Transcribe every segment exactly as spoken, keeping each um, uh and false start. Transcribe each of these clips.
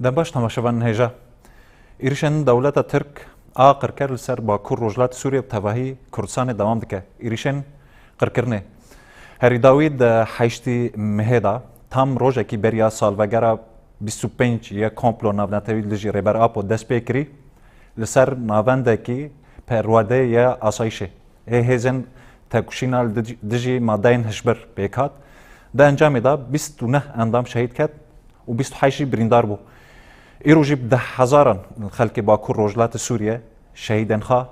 Dem baş temaşevanên hêja. Êrişên dewleta Tirk a qirker li ser Bakur Rojhilatê Sûriyê û tevahî Kurdistanê dewam dike. Êrişên qirkirinê. Herî dawî di heştê mehê de, tam rojekî beriya salvegera bîst û pênc ye komplo navnetewî li dijî Rêber Apo dest pê kirî, li ser navendekî perwerdeyê ye asayîşê. Ê hêzên tekoşîna li dij-, dijî madeyên hişbir pêk hat. Di encamê de bîst û neh endam şehîd ket û bîst û heşt jî birîndar bû. Îro jî bi deh hezaran xelkê Bakur Rojhilatê Sûriyê şehîdên xwe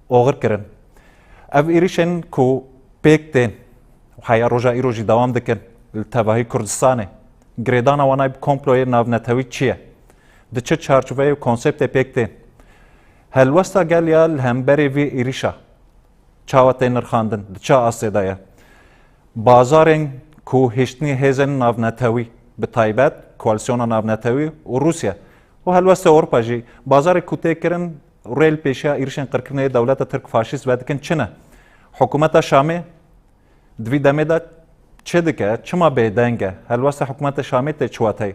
oxir kirin. Ev êrişên ku pêk tên û heya roja îro jî dewam dikin li tevahî Kurdistanê, girêdana wan bi komployê navnetewî çi ye? Di çi çarçoveyê û konseptê pêk tên? Helwesta gel ya li hemberê vê êrişa çawa tê nirxandin, di çi astê de ye? Bazarên ku hiştinî hêzên navnetewî, bi taybet koalîsyona navnetewî û Rûsya û helwestê Ewropa jî, bazarê ku tê kirin rê li pêşiya êrişên qirkirinê dewleta Tirk faşîst vedikin çi ne? Hikûmeta Şamê di vî demê de çi dike? Çima bêdeng e? Helwesta hikûmeta Şamê tê çi wateyê?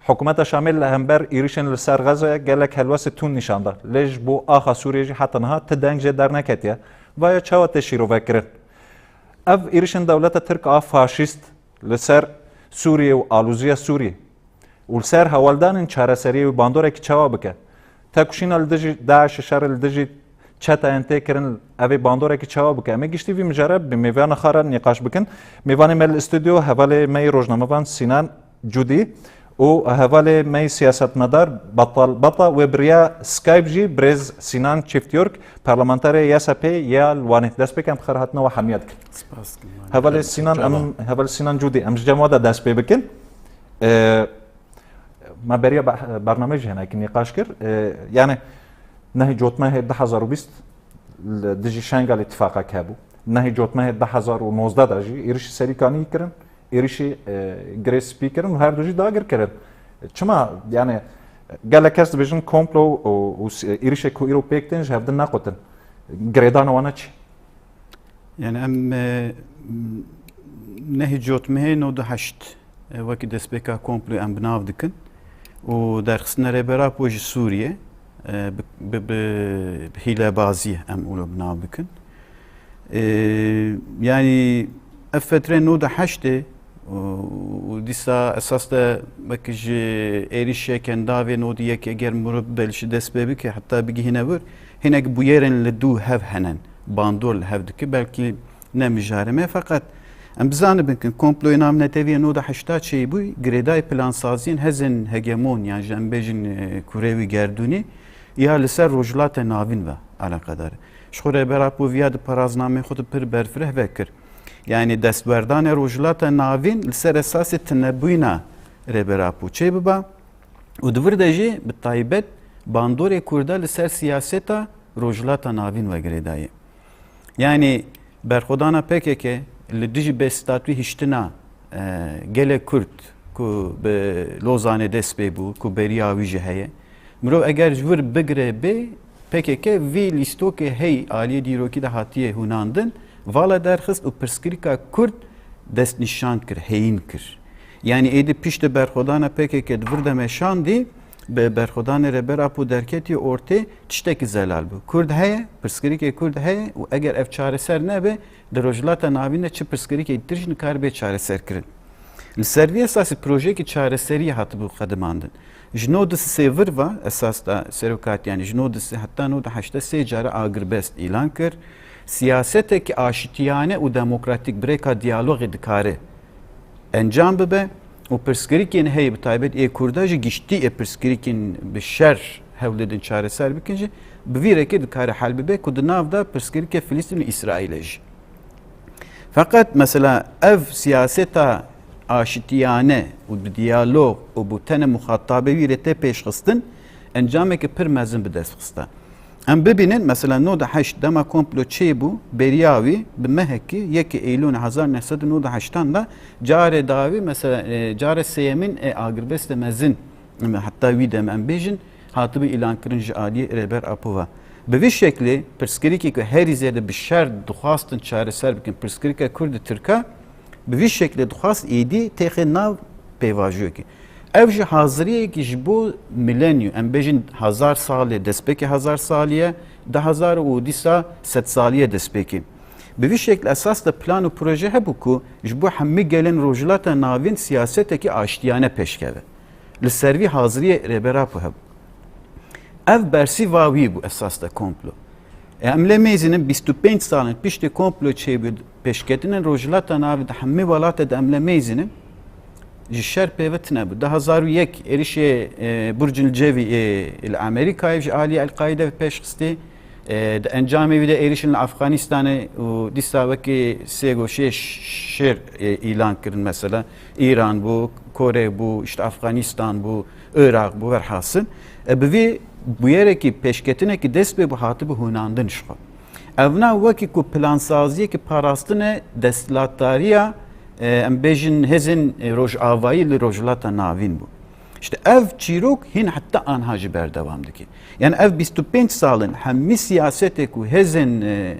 Hikûmeta Şamê li hember êrişên li ser Xezeyê gelek helwestê tund nîşan da. Lê ji bo axa Sûriyê jî heta niha ti deng jê derneketiye. Vaya çawa tê şîrove kirin? Ev êrişên dewleta Tirk a faşîst li ser Sûriyê û alûziya Sûriyê û li ser hewldanên çareseriyê wî bandorekî çawa bike? Tekoşîna li dijî DAIŞê, şerê li dijî çeteyên tê kirin, ev ê bandorekî çawa bike? Em ê giştî vî mijare bi mêvana xwe re nîqaş bikin. Mêvanê me li stûdyo hevalê me yê rojnamevan Sînan Cûdî û hevalê me yê siyasetmedar Batal Bata wê bi riya Skype jî birêz Sînan Çîftyurk, parlamenterê YSP'ê ya li Wanê. Destpêkê em bi xêr hatina we hemiya dikin. Spas dikim. Hevalê Sînan, em, hevalê Sînan Cûdî, em ji cem we de dest pê bikin. Ee, Me beriya be-, bernameyê jî hinekî nîqaş kir. E, yani nehê cotmehê du hezar û bîst li dijî Şengalê tifaqek hebû. Nehê cotmehê du hezar û nozdeh de jî êrişî Serîkaniyê kirin, êrişî, e, Girê Spî kirin û her du jî dagir kirin. Çima, yani gelek kes dibêjin komplo û, û s-, êrişê ku îro pêk tên ji hevdin nequtin. Girêdana wana çi? Yani em, e, nehê cotmehê nod û heşt, e, wekî destpêka komployê em bi nav dikin û derxistina Rêber Apo ji Sûriyê, e, bi, bi, bi, bi hîlebazî em wilo bi nav dikin. E, yani ev fetre nod û heştê û, û dîsa esas de wekî ji êrişeke endavê nod û yekê eger mirov belşî dest pê bike, heta bigihîne wir, hinek bûyerên li dû hev henen, bandor li hev dike, belkî ne mijarê me, feqet em bizanibin ku komployê navnetewî yê nod û heşta çêbû, girêdayî plansaziyên hezên hegemon, yan jî em bêjin, e, kurê wî gerdûnî, ya li ser Rojhilata Navîn ve eleqedar e. Ji xwe Rêber Apo viya di paraznameyê xwe de pir berfireh vekir. Yani destwerdanê Rojhilata Navîn li ser esasê tunebûyîna Rêber Apo çêbiba û di vir de jî bi taybet bandorê Kurda li ser siyaseta Rojhilata Navîn ve girêdayî. Yani berxwedana P K K li dijî bêstatûyî hiştina, e, gelê Kurd ku bi Lozanê dest pê bû, ku beriya wî jî heye. Mirov eger ji vir bigire bê, P K K vî lîstokê hey aliyê dîrokî de hatiye hûnandin, vala derxist û pirsgirêka Kurd destnîşan kir, heyîn kir. Yani êdî piştî berxwedana P K K di vir de meşandî, bi berxwedanê Rêber Apo derketî ortê, tiştekî zelal bû. Kurd heye, pirsgirêkê Kurd heye û eger ev çareser nebe, di Rojhilata Navîn de çi pirsgirêkê dir jî nikaribe çareser kirin. Li ser vî esasî projeyekî çareseriyê hatibû qedimandin. Ji nod û sê vir ve esas de serokatiyan, ji nod û sê heta nod û heşt de sê care agirbest îlan kir. Siyasetekî aşitiyane û demokratîk bi rêka diyalogê dikare encam bibe û pirsgirêkên heye, bi taybet ê Kurda jî, giştî ê pirsgirêkên bi şer hewl didin çareser bikin jî, bi vî rêkê dikare hel bibe ku di nav de pirsgirêkê Filistîn û Îsraîlê jî. Feqet mesela ev siyaseta aşitiyane û bi diyalog û bi tenê muxatabê wî rê tê pêşxistin, encameke pir mezin bi dest xista. Em bibînin, mesela nod û heşt dema komplo çêbû, beriya wî bi mehekî yekê Eylûnê hezar neh sed û nod û heştan de carê dawî, mesela, e, carê sêyemîn ê agirbestê mezin, em, heta wî dem em bêjin, hatibû îlankirin ji aliyê Rêber Apo ve. Bi vî şeklê pirsgirêkê ku herî zêde bi şer dixwastin çareser bikin, pirsgirêka Kurd û Tirka, bi vî şeklê dixwast êdî têxe nav pêvajoyekê. Ev jî haziriyekî ji bo milenyum, em bêjin hezar salê, destpêkê hezar saliye, du hezar û dîsa sed saliye destpêkê. Bi vî şekil esas de plan û proje hebû ku ji bo hemî gelên Rojhilata Navîn siyasetekî aştiyane pêşkeve. Li ser vî haziriyê Rêber Apo hebû. Ev bersîva wî bû esas de komplo. E, em lê mêzînin bîst û pênc salên piştî komplo çêbû, pêşketinên Rojhilata Navîn di hemî welatê de em lê mêzînin, ji şer pê ve tune bû. Du hezar û yek êrişê, e, Burcil Cevî, e, li Amerîkayê ji alî El-Qaîde ve pêş xistî. E, di encamê wî de êrişên li Afganistanê û dîsa wekî sê goşê şer, e, îlan kirin mesela. Îran bû, Kore bû, işte Afganistan bû, Iraq bû, verhasil. E, bi vî bûyerekî pêşketinekî dest pê bû, hatibû hûnandin ji xwe. Evna wekî ku plansaziyekî parastinê desthilatdariya, e, em bêjin hêzên, e, rojavayî li Rojhilata Navîn bû. İşte ev çîrok hîn heta anha jî berdewam dike. Yani ev bîst û pênc salin hemî siyasetê ku hêzên, e,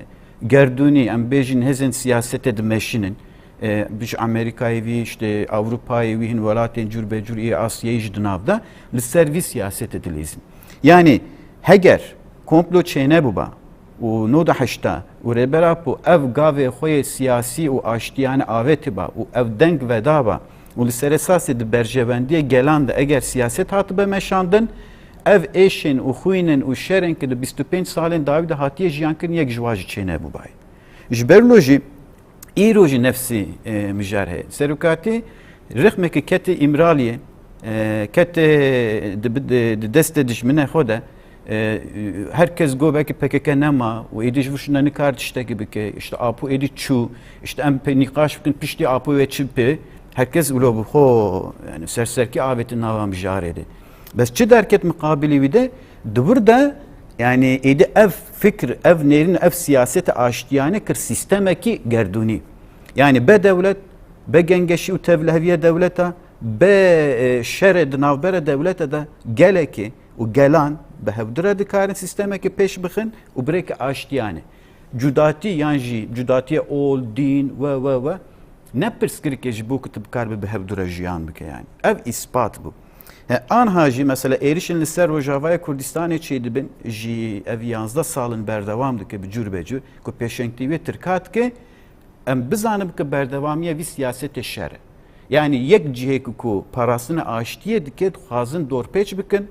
gerdûnî, em bêjin hêzên siyasetê dimeşînin, e, ji Amerîkayê vî, işte Ewropayê wî, hin welatên cûr be cûr ê Asyayê jî di nav de, li ser vî siyasetê dilîzin. Yani heger komplo çênebûba û nod û heşta û Rêber Apo ev gavê xwe yê siyasî û aştiyane avêtiba û ev deng vedaba û li ser esasê di berjewendiyê gelan de eger siyaset hatibe meşandin, ev êşên û xwînin û şerên ki di bîst û pênc salên dawî de hatiye jiyan kirin, yek ji wan jî çênebûbayê. Ji ber wilo jî îro jî nefsî, e, mijar heye. Serokatî rixmeke kete Îmraliyê, e, kete di, di, di destê dijminê xwe de, e, her kes got belkî P K K nema û êdî ji vir şûna nikar tiştekî bike. İşte Apo êdî çû, işte em pê nîqaş bikin piştî Apo wê çi bê. Her kes wilo bi xwe, yani serserkî avêtin nava mijarê de. Bes çi derket miqabilî wî de? Di wir de, yani êdî ev fikr, ev nêrîn, ev siyasete aştiyane kir sîstemekî gerdûnî. Yani be dewlet, be gengeşî û tevliheviya dewleta, be, e, şerê di navbera dewleta de gelekê û gelan bi hevdira dikarin sîstemekê pêş bixin û birêke aştiyane. Cudatî yan jî cudatiya ol, dîn we, we, we ne pirsgirêkê ji bo ku tu bikaribî bi hevdû re jiyan bike yani. Ev îspat bû. He, anha jî mesela êrişên li ser Rojavaya Kurdistanê çêdibin, jî ev yanzdeh salin berdewam dike bi cûr be cûr, ku pêşengtî wê Tirka dike, em bizanin ku berdewamiya vî siyasetê şer e. Yani yek cihê ku, ku parastina aştiyê dike, dixwazin dorpêç bikin,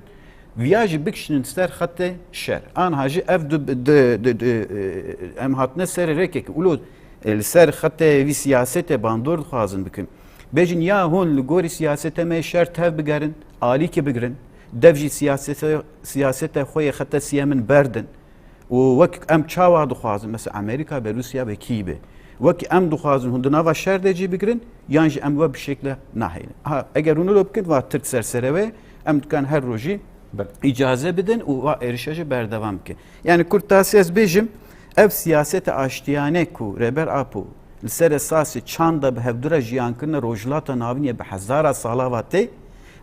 viya jî bikişînin ser xetê şer. Anha jî ev du, di, di, di, e, em hatine ser rêkek. Ulo, e, li ser xetê vî siyasetê bandor dixwazin bikin. Bêjin ya hûn li gorî siyaseta me şer tev bigerin, alîkî bigirin, dev jî siyasete, siyaseta xwe yê xeta siyê min berdin. Û wek em çawa dixwazin, mesela Amerîka be, Rûsya be, kî be, wek em dixwazin hûn di nava şer de cî bigirin, yan jî em we bi şekle nahêlin. Ha, eger hûn wilo bikin, va Tirk serserewe, em dikan her rojî îcaze bidin û va êrişa jî berdewam bikin. Yani kurtasî ez bêjim, ev siyaseta aştiyane ku Rêber Apo li ser esasê çanda bi hevdû re jiyan kirine Rojhilata Navînê bi hezara sala va tê,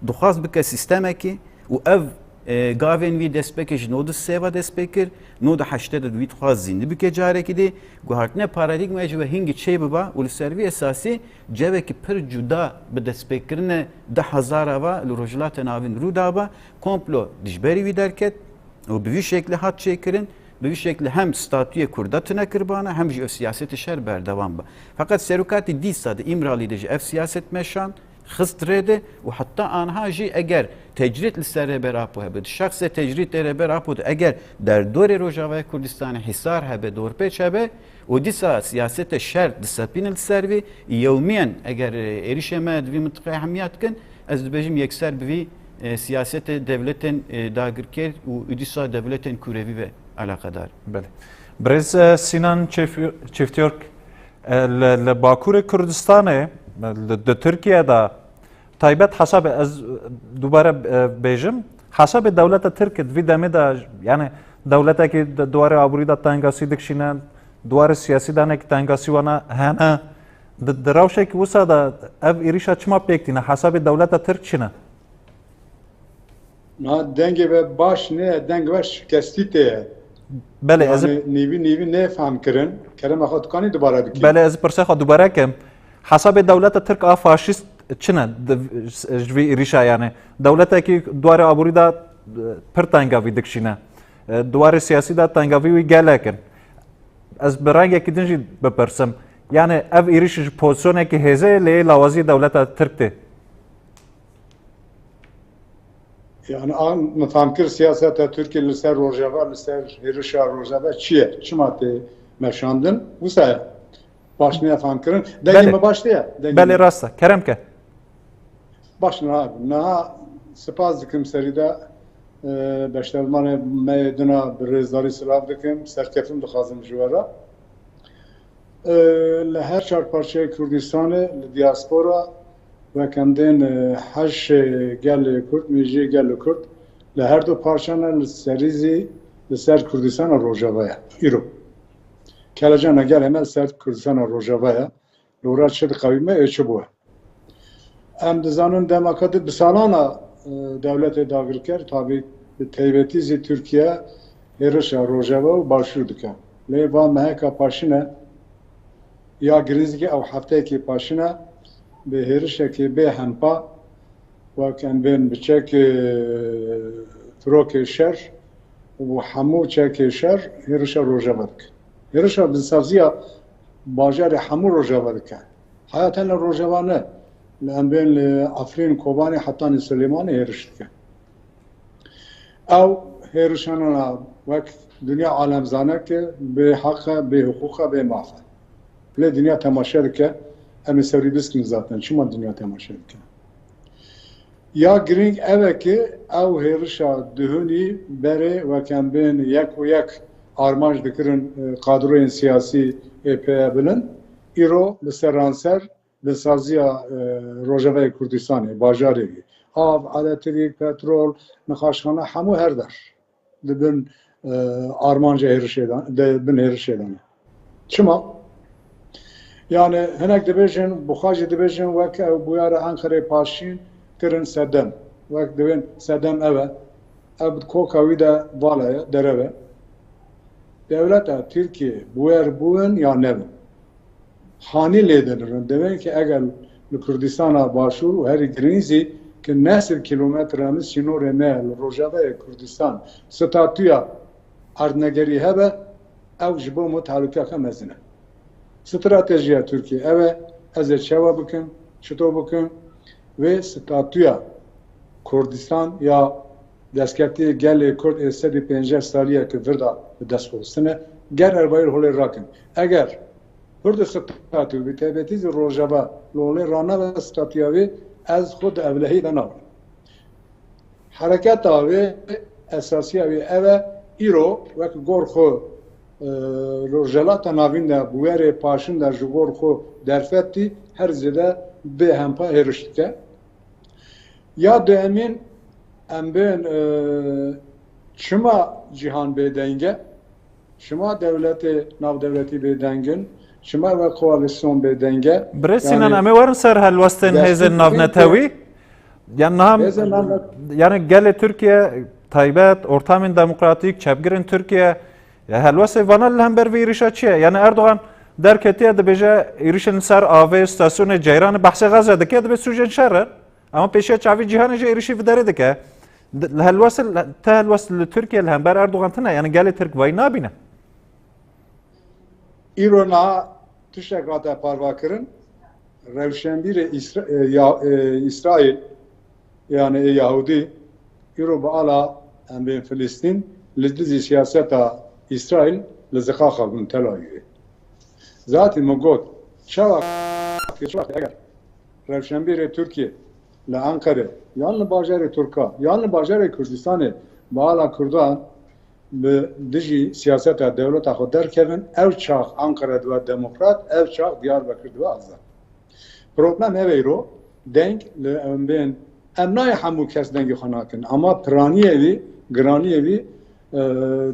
dixwaz bike sîstemekî û ev, e, gavên wî dest pê kir ji nod û sê ve dest pê kir, nod û heştê de wî dixwaz zîndî bike carekî dî, guhartine paradîgmayê ji we hingî çê biba û li ser vî esasî cewekî pir cuda bi destpêkirine du hezara ve li Rojhilata Navîn rû daba, komplo dijberî wî derket û bi vî şeklî hat çêkirin, bi vî şeklî hem statuyê Kurda tune kir bana, hem jî ev siyasetê şer berdewam ba. Feqet serokatî dîsa di Îmralî de jî ev siyaset meşand, xist rê de û heta anha jî eger tecrîd li ser Rêber Apo hebe, di şexsê tecrîdê Rêber Apo de eger derdorê Rojavaya Kurdistanê hîsar hebe, dorpêç hebe û dîsa siyasete şer disepînin li ser vî, yewmiyen eger, e, êrişê me di vî mintiqeyê hemiya dikin, ez dibêjim yekser bi vî, e, siyasete dewletên, e, dagirker û dîsa dewletên kûrevî ve eleqedar. Belê. Birêz, e, Sinan Çif-, Çiftyork, e, li, li Bakurê Kurdistanê, e, li, di Tirkiye de taybet hesabê ez, e, dubare, e, bêjim, hesabê dewleta Tirk di vî demê de, yani dewletekî di, di warê aborî de tengasî dikişîne, di warê siyasî de hinekî tengasî wana hene. Di, di rewşekî wisa de ev êrîşa çima pêk tîne? Hesabê dewleta Tirk çi ne? Na dengê ve baş ne, deng ve şikestî tê ye. Belê, ez Yani nîvî nîvî nê fehm kirin. Kerema xwe dikanî dubare bikî. Belê, ez pirsa xwe dubare kim. Hesabê dewleta Tirk a faşîst Çi ne di-, ji vî êrîşa, yani dewletekî di warê aborî de, e, pir tengavî dikişîne. E, di warê siyasî de tengavî wî gelek in. Ez bi rengekî din jî bipirsim. Yani ev êrîş ji pozisyonekî hêzê lê yê lawazî dewleta Tirk tê. Yani an, min fam kir siyaseta Tirkiye li ser Rojava, li ser hêrişa Rojava çi ye? Çima tê meşandin? Wisa ye. Baş niye fam kirin? Dengê Belê. me baş tê ye. Dengê Belê me. rast e. Kerem ke. Baş niha, niha spas dikim serî de, e, beşdarvanê me yê dina bi rêzdarî silav dikim, serkeftin dixwazim ji we re. E, li her çar parçeyê Kurdistanê, li diaspora, wek em dên, e, heş, e, gelê Kurd, mêjiyê gelê Kurd, li her du parçe ne, li serî zî li ser Kurdistana Rojava ye. Îro. Kelecana gelê me li ser Kurdistana Rojava ye. Li wir çi diqewîme, ê çi bûye? Em dizanin dema ku di bi salana, e, dewletê dagirker, tabî bi taybetî zî Tirkiye hêrişa Rojava û Başûr dike. Lê va meheka paşine ya girîzgî ew hefteyekê paşine bi hêrişekê bê hempa, wek em bên bi çekê firokê şer û hemû çekê şer hêrişa Rojava dike. Hêrişa binsaziya bajarê hemû Rojava dike. Heya tenê Rojava ne, li em bên li Efrîn, Kobanê hetanî Silêmanê hêriş dike. Ew hêrişanana wek dinya alem zane ke bê heq e, bê hiqûq e, bê maf e. Lê dinya temaşe dike, em ê serî biskin zaten. Çima dinya temaşe dike? Ya girîng ev e ke ew hêrişa duhunî berê wek em bên yek û yek armanc dikirin, e, kadroyên siyasî ê peye bilind, îro li seranser binsaziya, e, Rojavayê Kurdistanê, bajarê wî. Av, elektrîk, petrol, nexaşxane, hemû her der di bin, e, armanca hêrişê de, di bin hêrişê de ne. Çima? Yani hinek dibêjin, bi xwe jî dibêjin, wek ew bûyera Enqerê paşîn kirin sedem. Wek dibên sedem ev e. Ev bi koka wî de vala ye, derev e. Dewleta Tirkiye bûyer bûn ya nebin. Hanî lê dinirin. Dibên ki eger li Kurdistana Başûr û herî girîng zî ki neh sed kîlometre min sînorê me li Rojavayê Kurdistan statûya erdnegerî hebe, ew ji bo me tehlûkeyeke mezin e. Stratejiya Tirkiye ev e, ez ê çawa bikim, çito bikim, vê statûya Kurdistan ya destkeftiyê gelê Kurd ê sedî pênceh salî ye ki vir de bi dest xwe xistine, ger erbayî holê rakin. Eger Kurd statû bi taybetî zî Rojava li holê ranebe statûya wê, ez xwe di ewlehî de nabim. Hereketa wê, esasiya wê ev e, îro wek gor xwe, e, Rojhilata Navîn de, bûyerê paşin de ji gor xwe derfetî, her zêde bê hempa hêriş dike. Ya duyemîn, em bên, e, çima cîhan bêdeng e? Çima dewletê navdewletî bêdeng in? Çima ve koalîsyon bêdeng e? Birêz Sînan, Yani em ê werin ser helwestên hêzên Destûr navnetewî. Yan niha, Hêzên navnet- yani gelê Tirkiye taybet, ortamên demokratîk, çepgirên Tirkiye, ya helwestê vana li hember vê êrişa çi ye? Yani Erdogan derketiye, dibêje êrişên li ser avê, stasyonê Ceyranê, behsê Xezze dike, dibê sûcên şer in. Ama pêşiya çavî cîhanê jî êrişî vê derê dike. Di-, li helwest, te helwest li Tirkiye li hember Erdogan tune, yani gelê Tirk vayî nabîne. Îro niha tiştek hate parve kirin. Rewşenbîrê Îsra-, e, ya, e, Îsraîl, yani ê Yahudî, îro bi ala em bên Filistîn, li dijî siyaseta Îsraîl li ziqaqa bûn Tel Avîvê. Zaten min got, çawa, çawa eger rewşenbîrê Tirkiye li Enqerê, yan li bajarê Tirka, yan li bajarê Kurdistanê bi ala Kurdan bi dijî siyaseta dewleta xwe derkevin, ew çax Enqere dibe demokrat, ew çax Diyarbekir dibe azad. Problem ev e îro, deng li em bên, em nayê hemû kes dengê xwe nakin, ama piraniyê wî, giraniyê wî, e,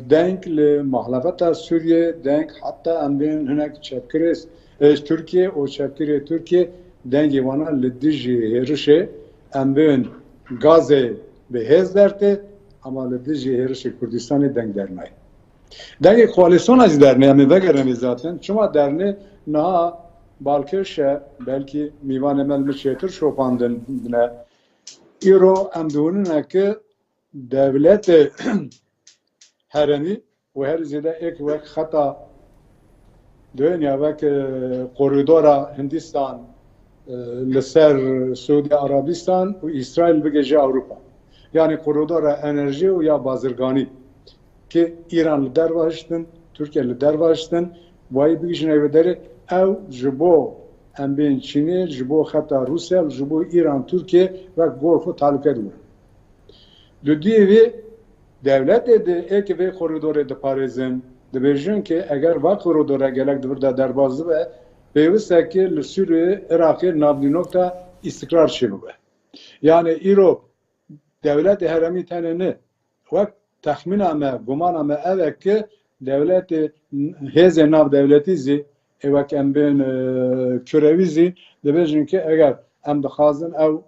deng li muhalefeta Sûriyê, deng heta em bên hinek çepgirê, e, Tirkiye û çepgirê Tirkiye dengê wana li dijî hêrişê em bên Gazê bi hêz dertê, ama li dijî hêrişê Kurdistanê deng dernayê. Dengê koalîsyona jî dernê, em ê vegerin vê zaten. Çima dernê? Niha balkêş e, belkî mîvanê me li min çêtir şopandine. Îro em dibînine ki dewletê herêmî û her zêde êk wek xeta donya wek, e, koridora Hindistan, e, li ser Suudi Arabistan û Îsraîl bigihîje Ewropa. Yanî koridora enerjî û ya bazirganî ki Îran li derva hiştin, Tirkiye li derva hiştin, wayî bigihîjine wê derê, ew ji bo em bên Çînê, ji bo xeta Rûsya, ji bo Îran, Tirkiye wek gor xwe talûke dibin. Di duyê vê dewletê di êkê vê koridorê diparêzin, dibêjin ki eger va koridora gelek di vir de derbas bibe, pêwist e ki li Sûriyê, Iraqê navnînok de îstikrar çêbibe. Yanî îro dewletê herêmî tenê ne. Wek texmîna me, gumana me ev e ki dewletê, hêzê navdewletî zî, ê wek em bên, e, kurewî zî, dibêjin ki eger em dixwazin ew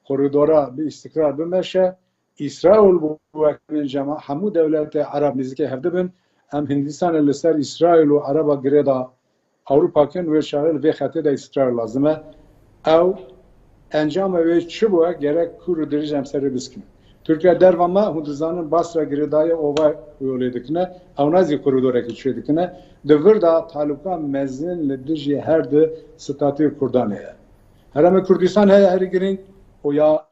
koridora bi îstikrar bimeşe, Îsraîl bû wek bên cema-, hemû dewletê Ereb nêzîkê hev dibin. Em Hindistanê li ser Îsraîl û Ereba girêda Ewropa kin, wê çaxê li vê xetê de îstikrar lazim e. Ew encama wê çi bû, gerek kûr û dirêj em serê biskinin. Tirkiye derva me, hûn dizanin, Basra girêdayî ova yolê dikine, ew ne zî koridorekî çê dikine. Di vir de talûka mezin li dijî her di statûyê Kurdan heye. Herêmê Kurdistan heye herî girîng û ya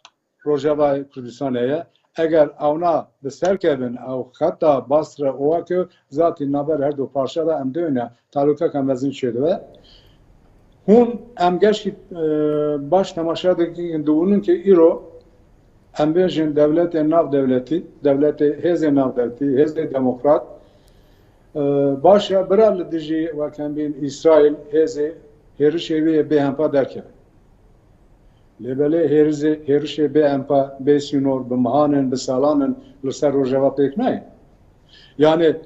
Rojava Kurdistanê ye. Eger ewna bi ser kevin, ew xeta Basra û weke zatî naber her du parça de em dibîne talûkeke mezin çêdibe. Hûn em geşkî, e, baş temaşe dikin, dibînin ki îro em bêjin dewletê navdewletî, dewletê hêzê navdewletî, hêzê demokrat, e, baş e, bira li dijî wek em bên Îsraîl hêzê hêrişê wê yê bêhempa derkeve. Lê belê hêrizê-, hêrişê bê empa, bê sînor, bi mehan in, bi salan in, li ser Rojava pêk nayên. Yanî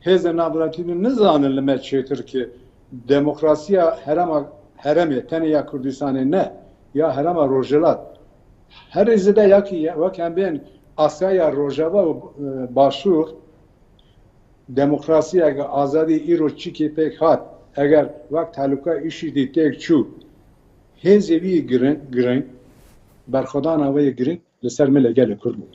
hêzên navdewletî nizanin li me çêtir ki demokrasiya herema, heremê, tenê ya Kurdistanê ne, ya herema Rojhilat. Herî zêde ya ki wek em bên Asyaya Rojava û, e, Başûr, demokrasiyeke azadî îro çikê pêk hat, eger wek tehlûka IŞÎD'î têk çû, hêzê wî yê girin-, giring, berxwedana wê yê giring li ser milê gelê Kurd bû.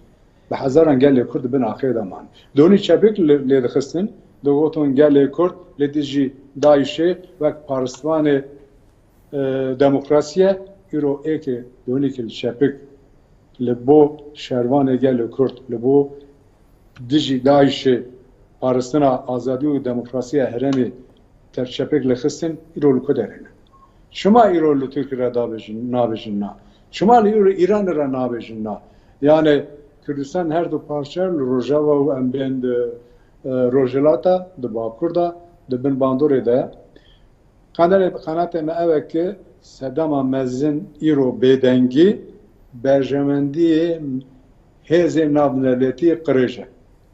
Bi hezaran gelê Kurd di bin axê de man. Donî çepik li, lê dixistin, digotin gelê Kurd li dijî DAIŞ'ê wek paristvanê e, demokrasiye, îro êkê donîkê li çepik li bo şervanê gelê Kurd, li bo dijî DAIŞ'ê, paristina azadî û demokrasiya herêmê ter çepik li xistin, îro li ku derê ne? Çima îro li Tirkî re dabêjin, nabêjin na? Çima li îro Îranê re nabêjin na? Yani Kurdistan her du parçe li Rojava û em bên di, e, Rojhilata, di Bakur de, di bin bandorê de. Qanelê, qanatê me ew e ki sedema mezin îro bêdengî berjewendiyê hêzên navdewletî qirêj e.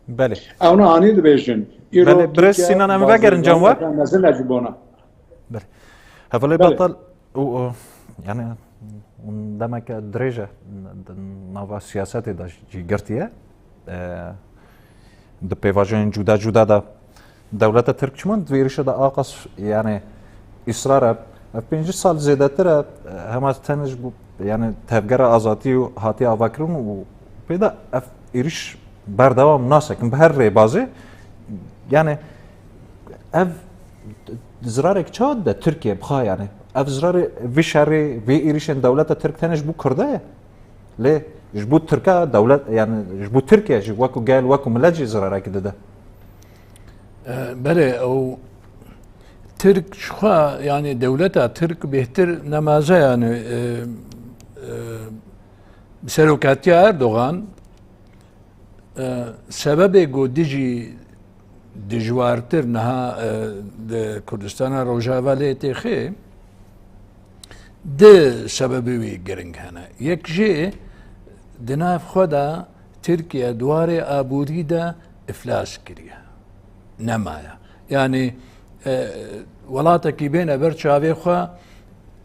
Belê. Ewna anî dibêjin. Îro Belê, birêz Tirkiye Sinan, em vegerin can we. Mezin e ji bona. Belê. Hevalê Belê. Batal, û, û, yani, demeke dirêj e, nava siyasetê de jî girtiye. E, di pêvajoyên cuda cuda de dewleta Tirk çima di vê êrişê de aqas, yani, îsrar e? Ev pêncî sal zêdetir e, hema tenê ji bo, yani, tevgera azadî û hatiye avakirin û pê de ev êriş berdewam nasekin bi her rêbazê. Yani, ev zirarek çawa dide Tirkiye bixwe, yani? Ev zirarê vî şerê, vê êrişên dewleta Tirk tenê ji bo Kurda ye? Lê ji bo Tirka dewlet, yani ji bo Tirkiye jî wekû gel, wekû milet jî zirarekî dide. E, belê, ew Tirk ji xwe, yani dewleta Tirk bêhtir nemaze, yani, e, e, bi serokatiya Erdogan, e, sebebê ku dijî dijwartir niha, e, di Kurdistana Rojava lê têxê, di sebebê wî giring hene. Yek jê di nav xwe de Tirkiye di warê aborî de iflas kiriye. Nemaye. Yani, e, welatekî bêne ber çavê xwe,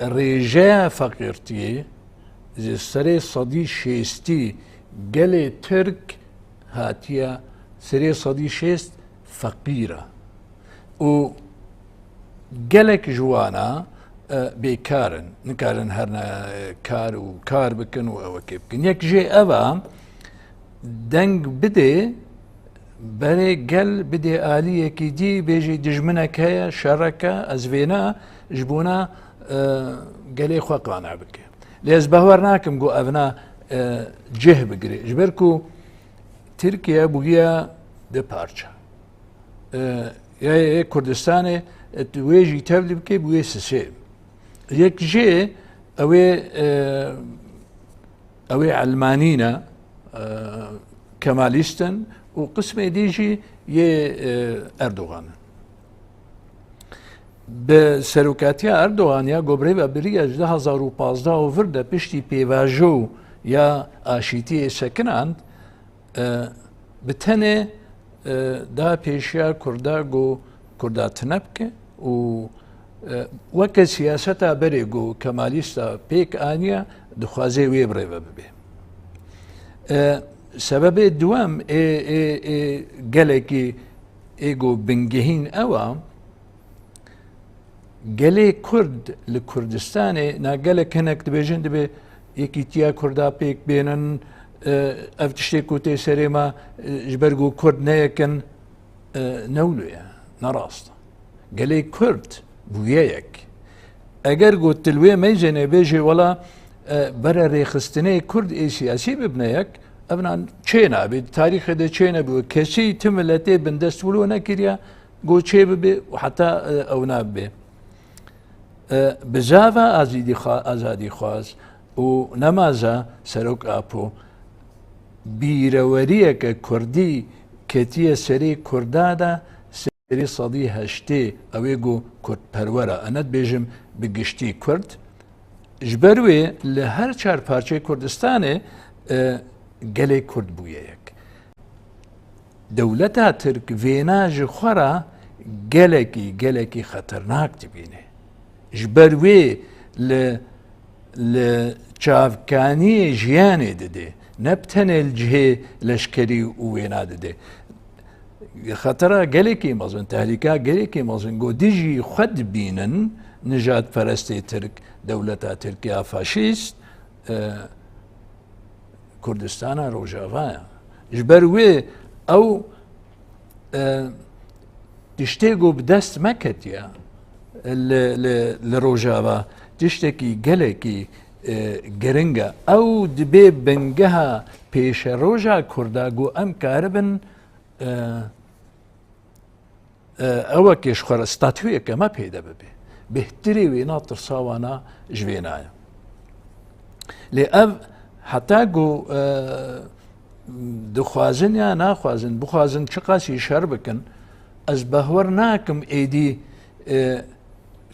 rêjeya feqîrtiyê ji serê sedî şêstî gelê Tirk hatiye serê sedî şêst feqîr e. Û gelek ji wana e, bêkar in. Nikarin herne kar û kar bikin û ewekê bikin. Yek jê ev e, deng bidê, berê gel bidê aliyekî dî, bêjî dijminek heye, şerek e, ez vêna ji bona, e, gelê xwe qane bike. Lê ez behwer nakim ku evna, e, cih bigire. Ji ber ku Tirkiye bûye du parça. E, ya yê Kurdistanê, e, tu wê jî tevlî bike, bûye sisê. Yek jê ew ê, e, ew ê Elmanî ne, e, Kemalîst in û qismê dî jî yê, e, Erdogan in. Bi serokatiya Erdogan ya ku bi rêvebiriya ji du hazar û pazdeh û vir de piştî pêvajo ya aşîtiyê sekinand, e, bi tenê, e, da pêşiya Kurda ku Kurda tune bike û, e, weke siyaseta berê ku Kemalîsta pêk aniye, dixwaze wê bi rêve bibe. E, sebebê duwem ê, ê, ê gelekî, ê ku bingehîn ew a, gelê Kurd li Kurdistanê, na gelek hinek dibêjin, dibê Yekîtiya Kurda pêk bênin, e, ev tiştê ku tê serê me, e, ji ber ku Kurd ne yek in, e, ne wilo ye, ne rast e. Gelê Kurd bûye yek. Eger ku tu li wê meyzênê bêjê, wela, e, bere rêxistinê Kurd ê siyasî bibine yek, evna çê nabe, di tarîxê de çê nebû. Kesî ti miletê bindest wilo nekiriye, ku çê bibe û heta, e, ewna bibe. E, bizava azîdî xwa-, azadîxwaz û nemaza Serok Apo bîreweriyeke Kurdî ketiye serê Kurda de, serê sedî heştê, ew ê ku Kurdperwer e. Ez ne dibêjim bi giştî Kurd. Ji ber wê li her çar parçeyê Kurdistanê, e, gelê Kurd bûye yek. Dewleta Tirk vêna ji xwe re gelekî, gelekî xeternak dibîne. Ji ber wê li, li çavkaniyê jiyanê dide, ne bi tenê li cihê leşkerî û wêna dide. Xetera gelekî mezin, tehlîka gelekî mezin, ku dijî xwe dibînin nijadperestê Tirk, dewleta Tirk ya faşîst, e, Kurdistana Rojava ye. Ji ber wê ew, e, tiştê ku bi dest me ketiye li, li, li Rojava, tiştekî gelekî, e, giring e. Ew dibê bingeha pêşeroja Kurda ku em karibin, e, e, ewekê ji xwe re statuyeke me peyde bibe. Bêhtirê wêna, tirsa wana ji vêna ye. Lê ev heta ku, e, dixwazin ya naxwazin, bixwazin çiqasî şer bikin, ez behwer nakim êdî, e,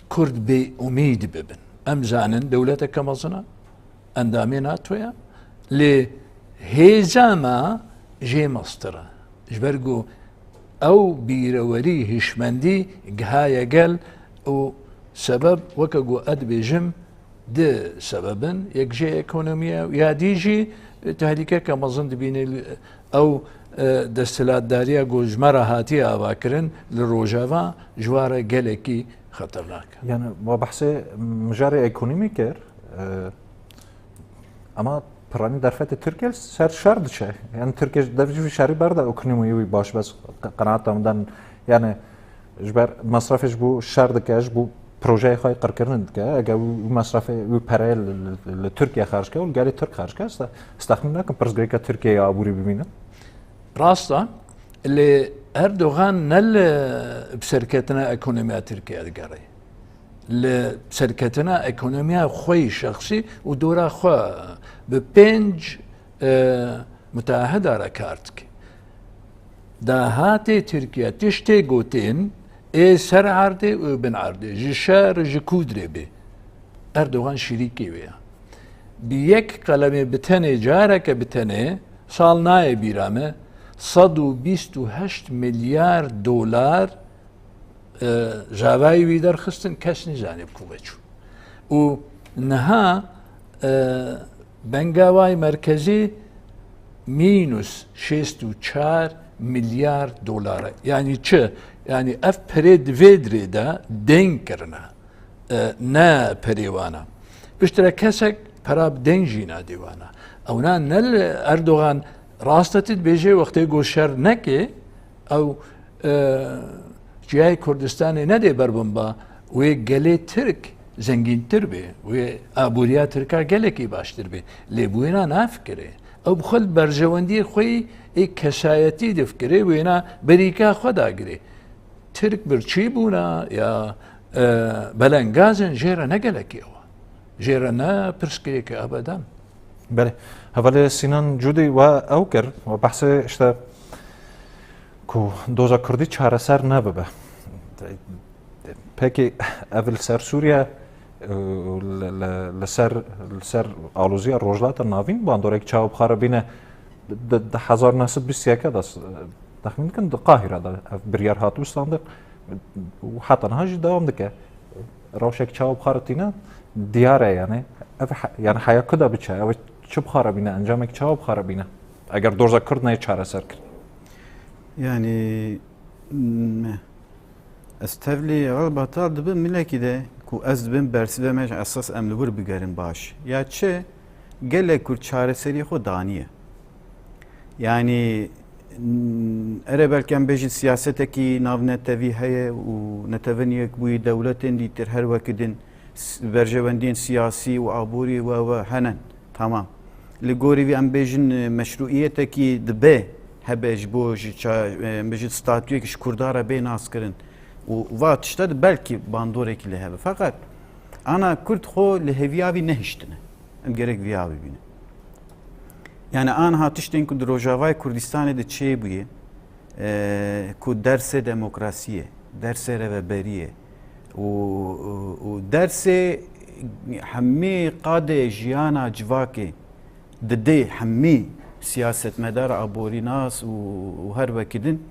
Kurd bêumîd bibin. Em zanin dewleteke mezin e, endamê NATO ye, lê hêza me jê mestir e. Ji ber ku ew bîrewerî, hişmendî gihaye gel û sebeb, weke ku ez dibêjim, di sebeb in. Yek jê ekonomî ye, ya dî jî tehlîkeke mezin dibîne. Ew, e, desthilatdariya ku ji me re hatiye avakirin li Rojava ji wan re gelekî xeternak e. Yani, we behsê mijarê ekonomî kir, e, Ama piranî derfetê Tirkiye ser şer diçe. Yani Tirkiye dev jî şerî berde ekonomiyê wî baş, bes qe-, qenaeta min de, yani ji ber mesrefê ji bo şer dike, ji bo projeyê xwe yê qirkirin dike. Eger wî, wî mesrefê, wî pereyê li, li, li Tirkiye xerc ke û li gelê Tirk xerc ke, ez te-, ez texmîn nakim pirsgirêka Tirkiye ya aborî bimîne. Rast e, lê Erdogan ne li bi serketina ekonomiya Tirkiye digere. Li serketina ekonomiya xwe yî şexsî û dora xwe bi pênc, e, mutahida re kar dike. Dahatê Tirkiye tiştê gotên ê ser erdê û bin erdê, ji şer, ji kudrê bê, Erdogan şirîkê wê ye. Bi yek qelemê bi tenê, careke bi tenê, sal nayê bîra me, sed û bîst û heşt milyar dolar, e, javayî wî derxistin, kes nizane bi ku ve çû. Û niha, e, bengavay merkezî mînus şêst û çar milyar dolar e. Yani çi? Yani ev perê di vê dirê de deng kirine. e, ne perê wan e. Piştre kesek pera bi deyn jî nadê wan e. Ewna ne li Erdogan rast e, tu dibêjê wextê ku şer neke, ew, e, çiyayê Kurdistanê nedê ber bomba, wê gelê Tirk zengîntir bê, wê aboriya Tirka gelekî baştir bê. Lê bi wêna nafikirê. Ew bi xwe li berjewendiyê xwe yî ê kesayetî difikirê, wêna berîka xwe dagirê. Tirk birçî bûna ya, e, belengaz in, jê re ne gelekî ew e. Jê re ne pirsgirêk e ebeden. Belê. Hevalê Sînan Cûdî we ew kir, we behsê işte ku doza Kurdî çareser nebibe. Pekî ev li ser Sûriye, e, li, li, li ser, li ser aloziya Rojhilata Navîn bandorek çawa bixare bîne, di, di hezar neh sed bîst yek de, texmîn dikin di Qahîre de ev biryar hatibû standin û heta niha jî dewam dike. Rewşek çawa bixare tîne diyar e, yani ev he-, yani heya ku de biçe, ew çi bixare bîne, encamek çawa bixare bîne, eger doza Kurd neyê çareser kir. Yani, me, ez tevlî Heval Batal dibim milekî de ku ez dibim bersîve me ji esas em li wir bigerin baş. Ya çi? Gelek Kurd çareserî xwe daniye. Yani, n-, ere belkî em bêjin siyasetekî navnetewî heye û Netewên Yekbûyî dewletên dîtir her wekî din s-, berjewendiyên siyasî û aborî we we hene. Tamam. Li gorî vî em bêjin, e, meşrûiyetekî dibe hebe ji bo ji ça-, e, em bêjin statuyek ji Kurda re bê naskirin. Û va tişta de belkî bandorekî li hebe. Feqet ana Kurd xwe li hêviya vî nehiştine. Em gerek viya bibînin. Yani anha tiştên ku di Rojavayê Kurdistanê de çêbûye, e, ku dersê demokrasiyê, dersê rêveberiyê û, û, û dersê hemî qadê jiyana civakê didê hemî siyasetmedar, aborînas û, û her wekî din,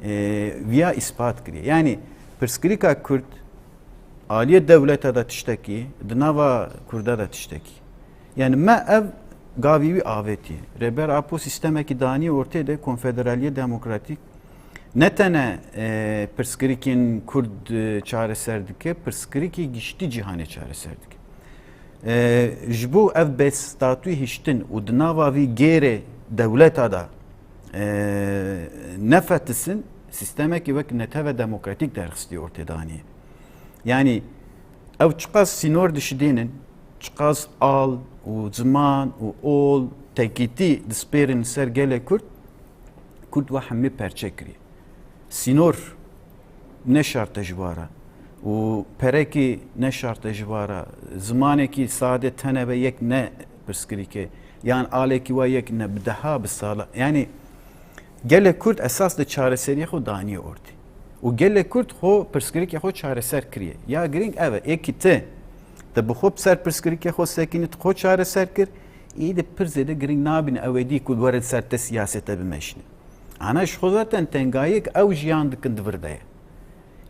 e, viya îspat kiriye. Yani pirsgirîka Kurd aliyê dewleta de tiştekî, di nava Kurda de tiştekî. Yani me ev gavî wî avêtiye. Rêber Apo sîstemekî daniye ortê de konfederaliyê demokratîk ne tene, e, pirsgirêkên Kurd, e, çareser dike, pirsgirêkê giştî cîhanê çareser dike. E, ji bo ev bêstatûyî hiştin û di nava vî gêrê dewleta de, e, nefetisin, sîstemekî wek netewe demokratîk derxistî ortê danî. Yanî ew çiqas sînor dişidênin, çiqas al û ziman û ol tekîtî dispêrin li ser gelê Kurd, Kurd we hemî perçe kiriye. Sînor ne şart e ji wa re û perekî ne şart e ji wa re, zimanekî sade tenebe yek ne pirsgirîk e, yan alekî wa yek ne, bi deha, bi sala. Yanî gelê Kurd esas di çareseriyê xwe daniye ortê. Û gelê Kurd xwe pirsgirêkê xwe çareser kiriye. Ya girîng ev e, êkî ti, te bi xwe bi ser pirsgirêkê xwe sekinî, tu xwe çareser kir, îdî pir zêde girîng nabîne ew êdî ku were li ser te siyasete bimeşîne. Ana ji xwe zaten tengayiyek ew jiyan dikin di vir de ye.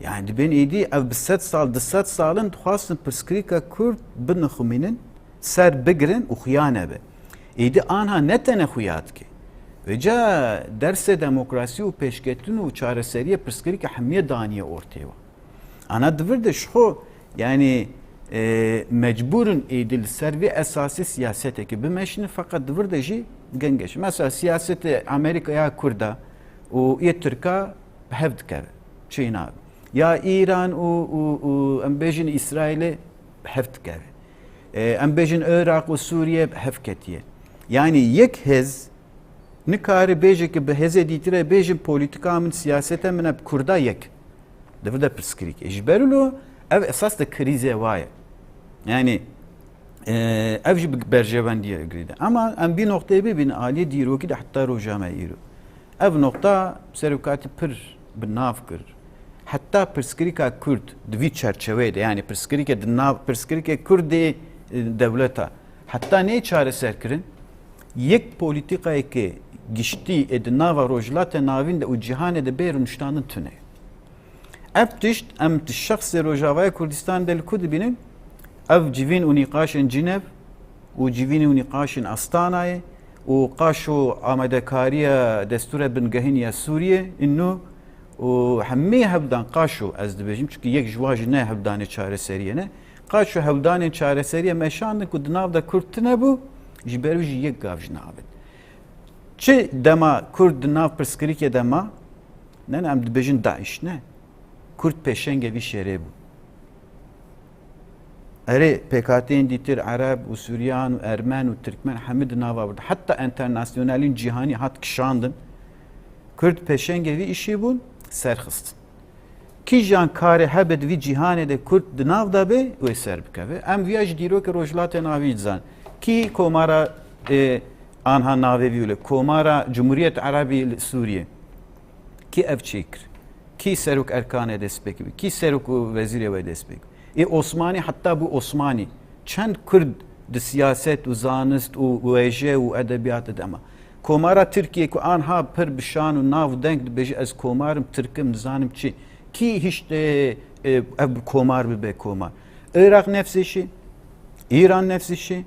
Yani dibên êdî ev bi sed sal, du sed sal in dixwastin pirsgirêka Kurd binixumînin, ser bigirin û xuya nebe. Êdî anha ne tene xuya dike. Vêca dersê demokrasî û pêşketin û çareseriyê pirsgirêka hemiyê daniye ortê we. Ana di vir de ji xwe, yani, e, mecbûr in êdî li ser vê esasî siyasetekê bimeşînin, feqet di vir de jî gengeş. Mesela siyasetê Amerîka ya Kurda û yê Tirka bi hev dikeve. Çênabe. Ya Îran û, û, û em bêjin Îsraîlê bi hev dikeve. E, em bêjin Iraq û Sûriye bi hev ketiye. Yanî yek hêz nikare bêje ki bi hêzê dîtire bêjin polîtika min, siyasete min e bi Kurda yek. Di vir de pirsgirêk e. Ji ber wilo ev esas de krîzê wa ye. Yanî, e, ev jî bi berjewendiyê girî de. Ama em vî noqteyê bibînin aliyê dîrokî de heta roja me îro. Ev noqta serokatî pir bi nav kir. Heta pirsgirêka Kurd di vî çerçeveyê de, yani pirsgirêkê di nav, pirsgirêkê Kurdê, e, dewleta, heta neyê çareser kirin, yek polîtîkayeke giştî ê di nava Rojhilata Navîn de û cîhanê de bê rûniştandin tune. Ev tişt em di şexsê Rojavayê Kurdistan de li ku dibînin? Ev civîn û nîqaşên Cinev û civîn û nîqaşên Astanayê û qaşo amadekariya destûra bingehîn ya Sûriyê, îno û hemî hevdan qaşo, ez dibêjim, çunki yek ji wan jî ne hevdanê çareseriyê ne. Qaşo hevdanên çareseriyê meşandin ku di nav de Kurd tune bû, ji ber wî jî yek gav ji nav bit. Çi dema Kurd di nav pirsgirêkê de ma, ne, ne, em dibêjin DAIŞ, ne. Kurd pêşengê vî şerê bû. Erê, pêkhateyên dîtir, Ereb û Suryan û Ermen û Tirkmen hemî di nava bûn. Heta enternasyonalîn cîhanî hat kişandin. Kurd pêşengê vî îşî bûn, serxistin. Kîjan karê hebe di vî cîhanê de Kurd di nav de be, wê ser bikeve. Em viya ji dîrokê Rojhilatê Navîn dizanin. Kî komara, e, anha navê vî wile, Komara Cumhuriyet Erebî li Sûriyê. Kî ev çêkir? Kî serok erkanê destpêk bî? Kî serok û wezîrê wê destpêk bî? Ê Osmanî heta bû Osmanî. Çend Kurd di siyaset û zanist û wêje û edebiyatê de ma? Komara Tirkiye ku anha pir bi şan û nav û deng dibêje, ez komarim, Tirk im, nizanim çi. Kî hişt, e, e, ev komar bibe komar? Iraq nefs îşî, Îran nefs îşî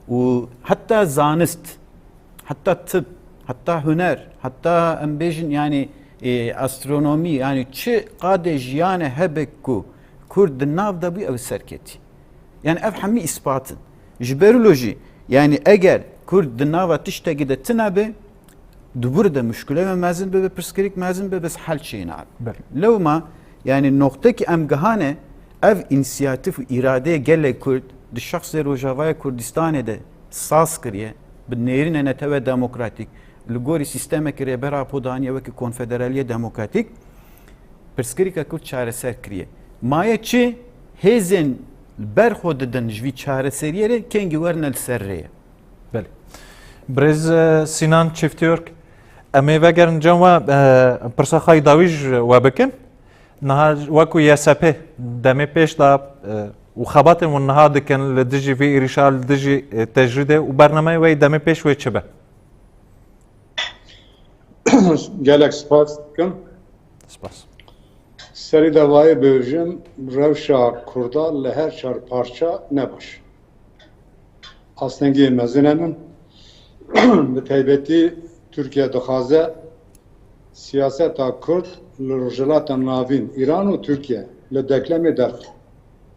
û heta zanist, heta tib, heta huner, heta em bêjin, yani, e, astronomî, yani çi qadê jiyanê hebe ku Kurd di nav de bû, ew serketî. Yani ev hemî îspat in. Ji ber wilo jî, yani eger Kurd di nava tiştekî de tune be, dubur de muşkile me mezin bibe, pirsgirêk mezin bibe, bes hel çênabe. Belê. Lewma, yani noqtekî em gihane, ev însiyatîf û îradeyê gelê Kurd di şexsê Rojavaya Kurdistanê de saz kiriye, bi nêrînê netewe demokratîk, li gorî sîstemekî Rêber Apo daniye wekî konfederaliyê demokratîk, pirsgirêka Kurd çareser kiriye. Maye çi? Hêzên ber xwe didin ji vî çareseriyê re, kengî werine li ser rê ye. Belê. Birêz, e, Sinan Çiftîyork, em ê vegerin cem we, e, pirsa xwe yê dawî ji we bikin. Niha wekû Y S P demê pêş de, e, û xebatên hûn niha dikin li dijî vî êrîşa, li dijî, e, tecrîdê û bernameyê we yê demê pêş wê çi be? Gelek spas dikim. Spas. Serî de vayê bêjim, rewşa Kurda li her çar parça ne baş. Astengiyê mezin henin. Bi taybetî Tirkiye dixwaze siyaseta Kurd li Rojhilata Navîn, Îran û Tirkiye li deklemê derxe.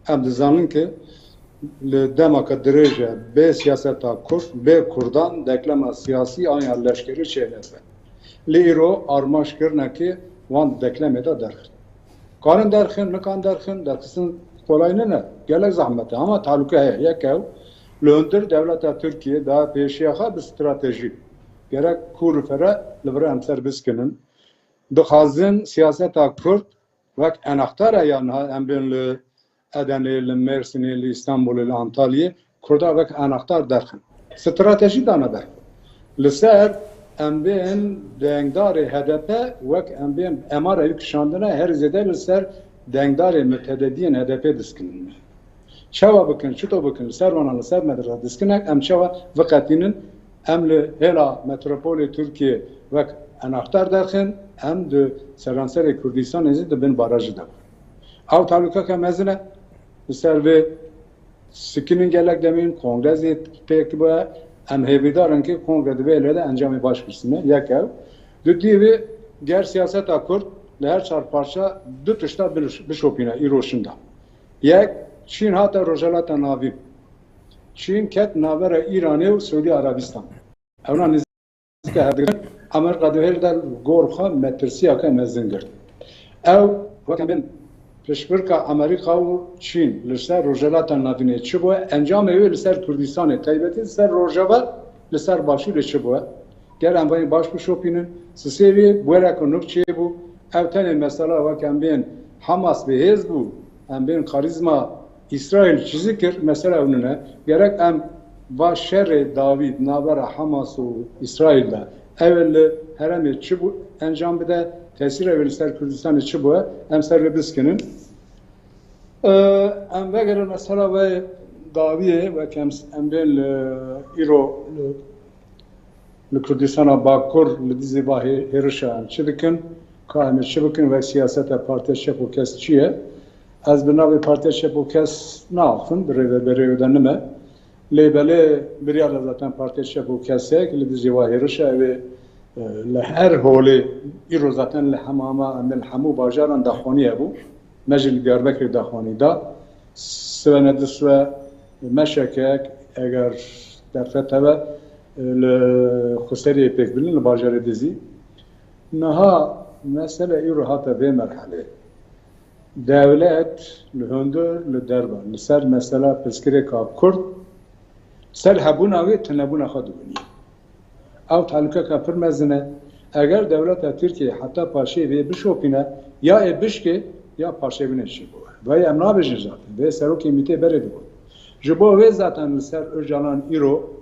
Em dizanin ku li demeke dirêj e bê siyaseta Kurd, bê Kurdan deklema siyasî an ya leşkerî çênebe. Lê îro armanc kirine ku wan di deklemê de derxin. Karin derxin, nikan derxin, derxistin kolay nine, gelek zehmet e. Ama tehlûke heye. Yek ew, li hundir dewleta Tirkiye da pêşiya xwe bi stratejî gerek kûr û fere li vir em ser biskinin. Dixwazin siyaseta Kurd wek enextar e ya niha em bên li Edenê, li Mêrsînê, li Îstanbulê, li Antalyê, Kurda wek enextar derxin. Stratejî dane ber. Li ser em bên dengdarê H D P wek em bên emara wî kişandine, herî zêde li ser dengdarê mutedediyên H D P diskinin. Çawa bikin, çito bikin, li ser wana, li ser me de diskinek, em çawa veqetînin, em li hêla metropolê Tirkiyê wek enextar derxin, em di seranserê Kurdistanê jî di bin barajî de bû. Ew tehlûkeke mezin e. Li ser vê sikinin gelek demên kongre zê pêk bûye. Em hêvîdar in ku kongre di vê lê de encamê baş girsîne. Yek ew. Dudiyê vê ger siyaseta Kurd li her çar parça du tişta biliş-, bişopîne îro şinda. Yek, Çîn hate Rojhelata Navîn. Çîn ket navbera Îranê û Siûdî Erebistan. Ewna nêzîk e hevdigirin. Amerîka di vê de gor xwe metirsiyeke mezin girt. Ew weke bin piştgirka Amerîka û Çîn li ser Rojhelata Navînê çi bûye, encamê wê li ser Kurdistanê, taybetî li ser Rojava, li ser Başûrê çi bûye? Ger em vayê baş bişopînin, sisê wê wereke nû çêbû. Ew tenê mesela wek em bên Hamas bihêz bû, em bên karîzma Îsraîl çi zikir, mesela ew nine. Gerek em va şerê dawî di navbera Hamas û Îsraîl de, ew ê li herêmê çi bû encam bide, tesîra wê li ser Kurdistanê çi bûye, em ser vê biskinin. Ee, em vegerin mesela vê dawiyê, wek em, em bên li îro li li Kurdistana Bakur li dijî va hê-, hêrişa em çi dikin, ka em ê çi bikin, wek siyaseta Partiya Çep û Kesk çi ye? Ez bi navê Partiya Çep û Kesk naaxivim, di rêveberê wê de nime. Lê belê biryar de zaten Partiya Çep û Kesk heye ku li dijî va hêrişa ew ê Li her holê îro zaten li hemama, em ê li hemû bajaran daxwaniye bû. Me jî li Diyarbekirê daxwanî da. Sibe ne du sibe meşeke, eger derfet hebe, li Xweseriyê pêk bînin, li bajarê Dizî. Niha mesele îro hate vê merhelê. Dewlet li hundir, li derve, li ser mesela pirsgirêka Kurd, ser hebûna wê tunebûna xwe dibînî. Ew tehlûkeka pir mezin e. Eger dewleta Tirkiyeyê heta paşê vê bişopîne, ya ê bişkê, ya paşê binê çî bû. Vay em nabêjin zaten. Vê serokê mîtê berê digot. Ji bo wê zaten li ser Ocalan îro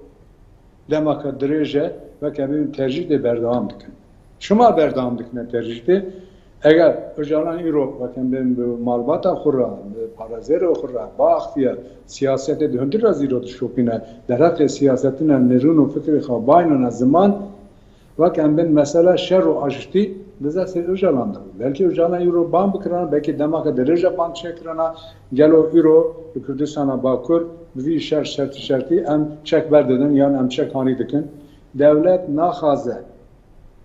demeke dirêj e, weke bibin tercîhtê berdewam dikin. Çima berdewam dikine tercîhtê? Eger Ocalan îro, weke bibin bi malbata xwe re, bi parezêrê xwe re, baxtiye, siyasetê di hundir re zîro dişopîne, derheqê siyasetine nirûn û fikrê xwe baynine ziman, wek em bên mesela şer û aştî di destê Ocalan de bû. Belkî Ocalan îro ban bikirana, belkî demake dirêj e ban çêkirana. Gelo îro li Kurdistana Bakur bi vî şer şertî şertî em çek berdidin yan em çek hanî dikin? Dewlet naxwaze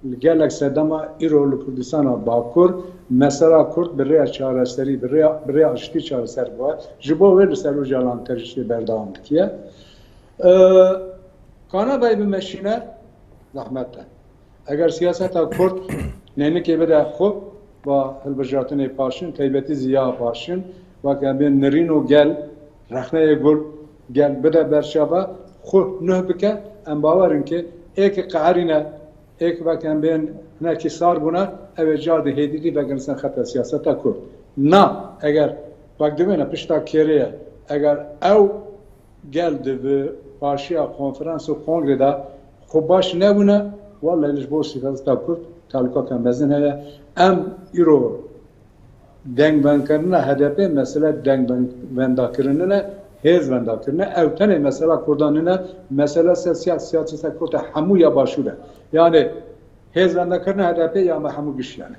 li gelek sedema îro li Kurdistana Bakur mesela Kurd bi rêya çareserî, bi rêya, bi rêya aştî çareser bibe. Ji bo wê li ser Ocalan tercîhê berdewam dikiye. Ee, Kanadayê bimeşîne zehmet e. Eger siyaseta Kurd neynikê bide xwe va hilbijartinê paşin, taybetî ziya paşin, weke bên nirîn û gel, rexneyê gul, gel bide berçava, xwe nuh bike, em bawer in ki êk qeherîne, êk weke bên hinekî sar bûne, ew ê car di hêdî dî vegirin ser xeta siyaseta Kurd. Na, eger wek dibêne pişta kêrê ye, eger ew gel di bi paşiya konferans û kongrê de xwe baş nebûne, wellahî ji bo siyaseta Kurd tehlûkeke mezin heye. Em îro dengvendkirina H D P mesele dengvendakirinine, hêz vendakirinine. Ew tenê mesela Kurdan nine, mesele ser siya-, siyaseta Kurd e hemû ya başûr e. Yani hêz vendakirina H D P ya me hemû giştî yani.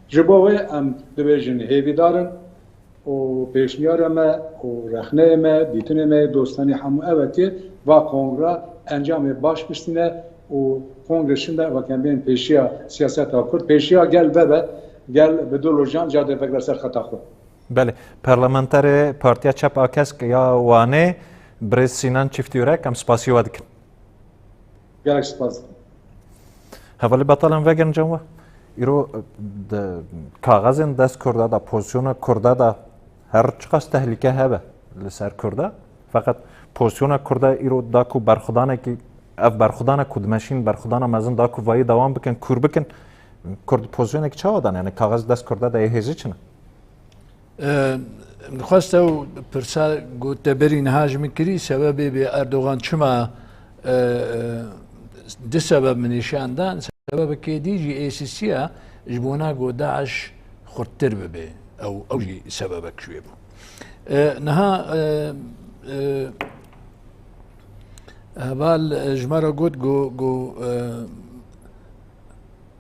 Ji bo wê em dibêjin hêvîdar in û pêşniyara me û rexneyê me, dîtinê me yê dostanî hemû ew e ki va kongre encamê baş bistîne û kongre şinde weke bên pêşiya siyaseta Kurd, pêşiya gel vebe, gel bi dil û can cadê vegre ser xeta xwe. Belê, parlamenterê Partiya Çep a Kesk ya Wanê, birêz Sînan Çîftîyurek, em spasî we dikin. Gelek spas dikim. Hevalî Betal, em vegerin cem we. Îro di kaxezên dest Kurda de, pozisyona Kurda de her çiqas tehlîke hebe li ser Kurda. Feqet pozisyona Kurda îro da ku berxudanekî, ev berxudana ku dimeşîn, berxudana mezin da ku vayî dewam bikin, kûr bikin. Kurd pozisyonek çawa dan? Yani kaxez dest Kurda de yê hêzî çi ne? Em, dixwest ew pirsa ku te berî niha ji min kirî, sebebê bê Erdogan çima, e, e, du sebeb min nîşan dan, sebebekê dî jî êsîsiya ji bona ku DAIŞ xurttir bibe. Ew, ew jî sebebek ji wê bû. E, niha, e, e, heval, e, ji me re got ku, ku, e,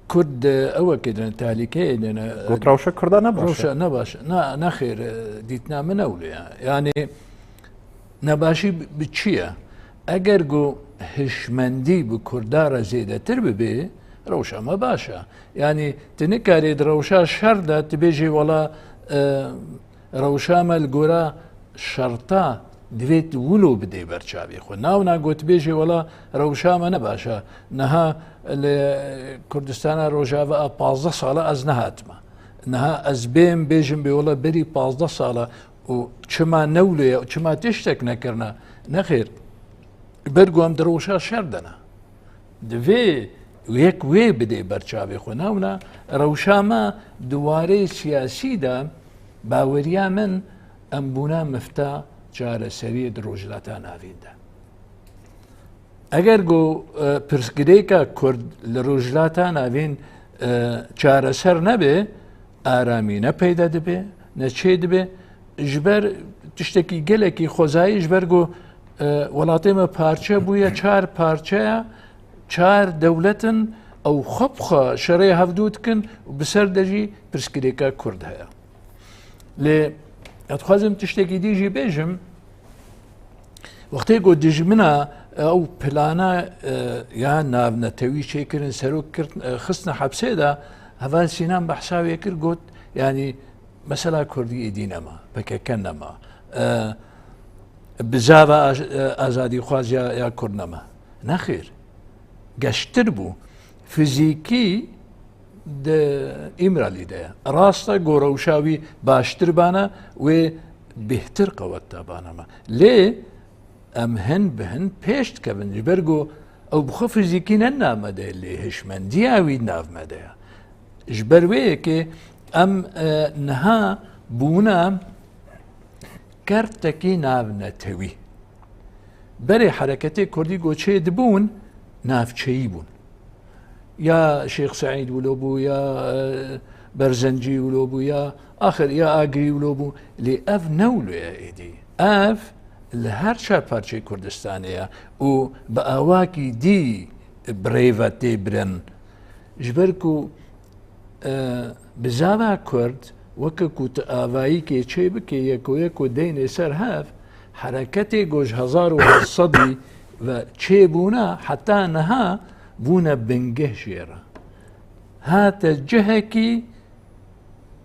Kurd di ewekê de ne, tehlîkeyê de ne. Got rewşa Kurda ne baş e. Rewşa ne baş e. Na, nexêr, e, dîtina min ew lê ye. Yani nebaşî bi, bi çi ye? Eger ku hişmendî bi Kurda re zêdetir bibe, rewşa me baş e. Yani tu nikarî di rewşa şer de tu bêjî wela, e, Rewşa me li gora şerta divê tu wilo bidê ber çavê xwe. Navna gotibêjê wela rewşa me ne baş e. Niha li Kurdistana Rojava a pazdeh sala ez nehatime. Niha ez bêm bêjim bê wela berî pazdeh sala û çima ne wilo ye û çima tiştek nekirine? Nexêr. Ber ku em di rewşa şer de ne. Divê yek wê bidê ber çavê xwe. Navna rewşa me di warê siyasî de baweriya min em bûna mifta çareseriyê di Rojhilata Navîn de. Eger ku, e, pirsgirêka Kurd li Rojhilata Navîn, e, çareser nebe, aramî ne peyda dibe, ne çê dibe. Ji ber tiştekî gelekî xwezayî, ji ber ku, e, welatê me parçe bûye, çar parçeya, çar dewlet in, ew xwe bi xwe şerê hevdû dikin û bi ser de jî pirsgirêka Kurd heye. Lê ez dixwazim tiştekî dî jî bêjim, wextê ku dijmina Ew plana, e, ya navnetewî çêkirin, serok kirt, e, xistine hepsê de, heval Sînan behsa wê kir, got, yanî, mesela Kurdî êdî nema, P K K nema, e, bizava aj-, e, azadîxwaz ya, ya Kurd nema. Nexêr, geştir bû. Fizîkî di Îmralî de ye. Rast e, go rewşa wî baştir bana, wê bêhtir qewet da bana me. Lê em hin bi hin pêş dikevin, ji ber ku ew bi xwe fizîkî ne nav me de, lê hişmendiya wî nav me de ye. Ji ber wê yekê em, e, niha bûna kertekî navnetewî. Berê hereketê kurdî ku çê dibûn, navçeyî bûn. Ya Şêx Seîd wilo bû, ya, e, Berzencî wilo bû, ya axir ya Agirî wilo bû. Lê ev ne wilo ye êdî. Ev li her çar parçeyê Kurdistanê ye û bi awakî dî bi rê ve tê birin. Ji ber ku, e, bizava Kurd weke ku tu avayîkê çê bikê, yeko yeko deynê ser hev, hereketê ku ji hezar û heşt sedî ve çêbûna heta niha bûne bingeh jê re. Hate cihekî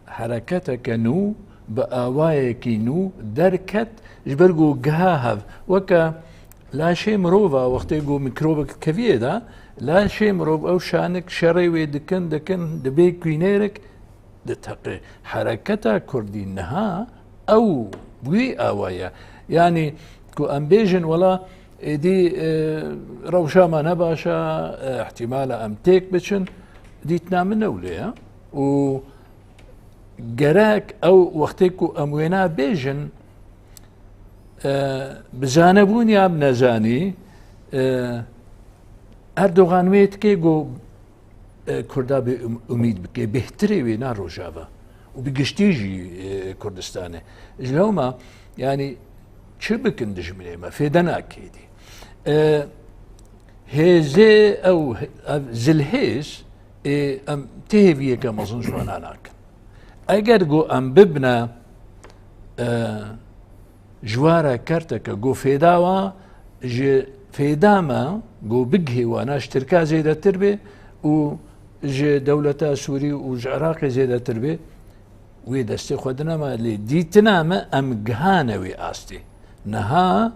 hereketeke nû, bi awayekî nû derket, ji ber ku giha hev. Weke laşê mirova, wextê ku mikrobek keviyê de, laşê mirov ew şanik şerê wê dikin, dikin, dibê kwînêrek, diteqe. Hereketa kurdî niha ew wî awa ye. Yanî ku em bêjin, wela êdî, e, rewşa me ne baş e, e, ihtimala em têk biçin, dîtina min ew lê ye. Û gerek ew wextê ku em wêna bêjin, e, bi zanebûn ya bi nezanî, e, Erdogan wê dike ku, e, Kurda bê um-, umîd bike, bêhtirê wê na rojava û bi giştî jî, e, Kurdistanê. Ji lewma, yanî çi bikin dijminê me? Fêde nake êdî. E, hêzê ew, ev zilhêz, ê, em tê hêviyeke mezin ji wana nakin. Eger ku em bibine, e, ji wa re kerteke ku fêda wa ji fêda me ku bigihê wana ji Tirka zêdetir bê û ji dewleta Sûrî û ji Iraqê zêdetir bê, wê destê xwe dinema, lê dîtina me em gihane wê astê. Niha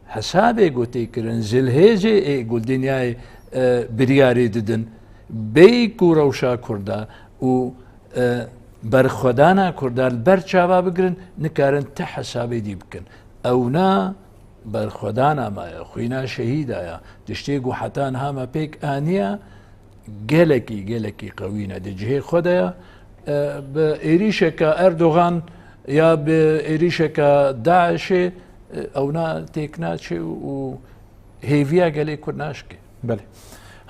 hesabê ku tê kirin, zilhêzê ê ku dinyayê, e, biryarê didin, bêyî ku rewşa Kurda û, e, berxwedana Kurda li ber çava bigirin, nikarin ti hesabê dî bikin. Ewna berxwedana me ye, xwîna şehîda ye. Tiştê ku heta niha me pêk aniye, gelekî, gelekî qewî ne, di cihê xwe de ye. E, bi êrîşeke Erdogan ya bi êrîşeke DAIŞê, e, ewna têk naçe û hêviya gelê Kurd naşke. Belê.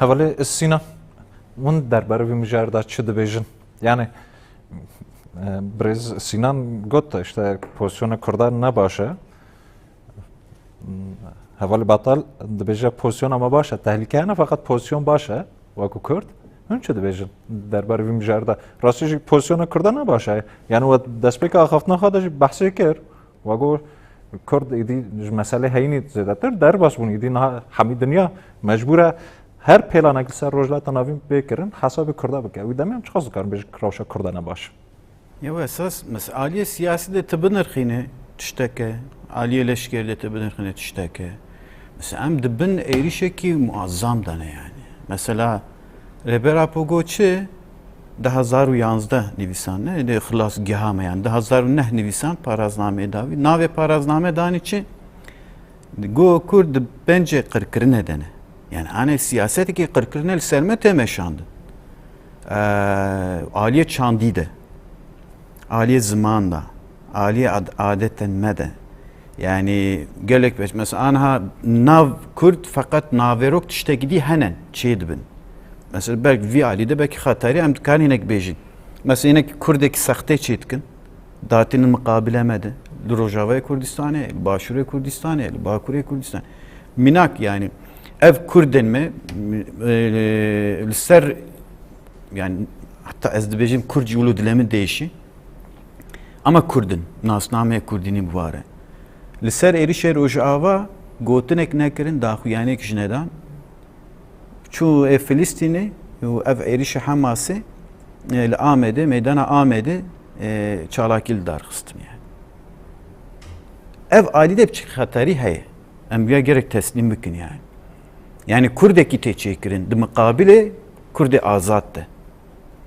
Hevalê Sînan, hûn derbarê vî mijarê de çi dibêjin? Yani, e, birêz Sînan got, işte, pozisyona Kurdan ne baş e. Hevalê Batal dibêje, pozisyona me baş e, tehlîke hene, feqet pozisyon baş e, wekû Kurd. Hûn çi dibêjin derbarê vî mijarê de? Rastî jî pozisyona Kurda ne baş e. Yani we destpêka axaftina xwe de jî behsê kir. We got, Kurd êdî ji meselê heyînî zêdetir derbas bûn. Êdî niha hemî dinya mecbûr e her pêlanek li ser Rojhilata Navîn bê kirin, hesabê Kurda bike. Wî demê em çiqas dikarin bêjin rewşa Kurda ne baş e? Yew esas, mes-, aliyê siyasî de tu binirxîne tişteke, aliyê leşkerî de tu binirxîne tişteke. Mesela em di bin êrîşekî muazzam de ne yani. Mesela Rêber Apo got çi? Du hezar û yanzdeh nivîsan, ne? Di xilas giha me yani. Du hezar û neh nivîsan paraznameyê dawî. Navê parazname danî çi? Go Kurd di pencê qirkirine de ne. Yani anê siyasetekî qirkirine li ser me tê meşandin. Eee, aliyê çandî de, aliyê ziman de, aliyê ad-, adetên me de. Yani gelek beş, mesela anha nav Kurd feqet navêrok tiştekî dî henen çê dibin. Mesela belki vî alî de belki xeterî em dikarin hinek bêjin. Mesela hinek Kurdekî sextê çê dikin. Datînin miqabile me de, li Rojavayê Kurdistanê, li Başûrê Kurdistanê, li Bakurê Kurdistanê. Mînak, yani, ev Kurdên me, e, li ser, yani, heta ez dibêjim Kurd jî wilo dilê min diêşî. Ama Kurdin, nasnameyê Kurdînî bi war e. Li ser êrîşê Rojava Gotinek nekirin, daxuyaniyek ji nedan. Çû ê Filistînê û ev êrişa Hamasê, e, li Amedê, meydana Amedê, e, çalakî li dar xistin yani. Ev alî de biçik xeterî heye. Em ya gerek teslîm bikin yani. Yani Kurdekî tê çêkirin, di miqabilê Kurdê azad de.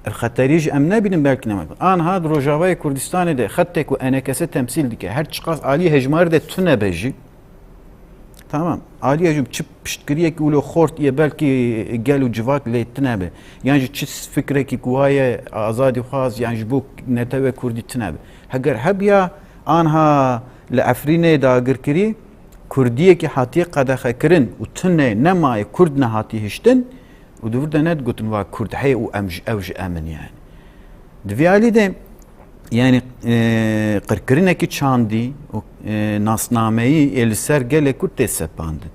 Ev xeterî jî em nebînin, belkî nema. Anha di Rojavayê Kurdistanê de xetek û enekese temsîl dike. Her çiqas alî hejmarî de tune be jî. Tamam. Alî hejm çi piştgiriyekî wilo xort ye, belkî gel û civak lê tune be. Yan jî çi fikrekî ku waye azadî xwaz, yan ji bo netewe Kurdî tune be. Heger hebiya anha li Efrînê dagirkirî, Kurdiyekî hatiye qedexekirin û tune nemaye, Kurd nehatiye hiştin, û di vir de nedigotin wa Kurd heye û em ji, ew ji em in yani. Di vî alî de yani, e, qirkirinekî çandî û, e, nasnameyî ê li ser gelê Kurd tê sepandin.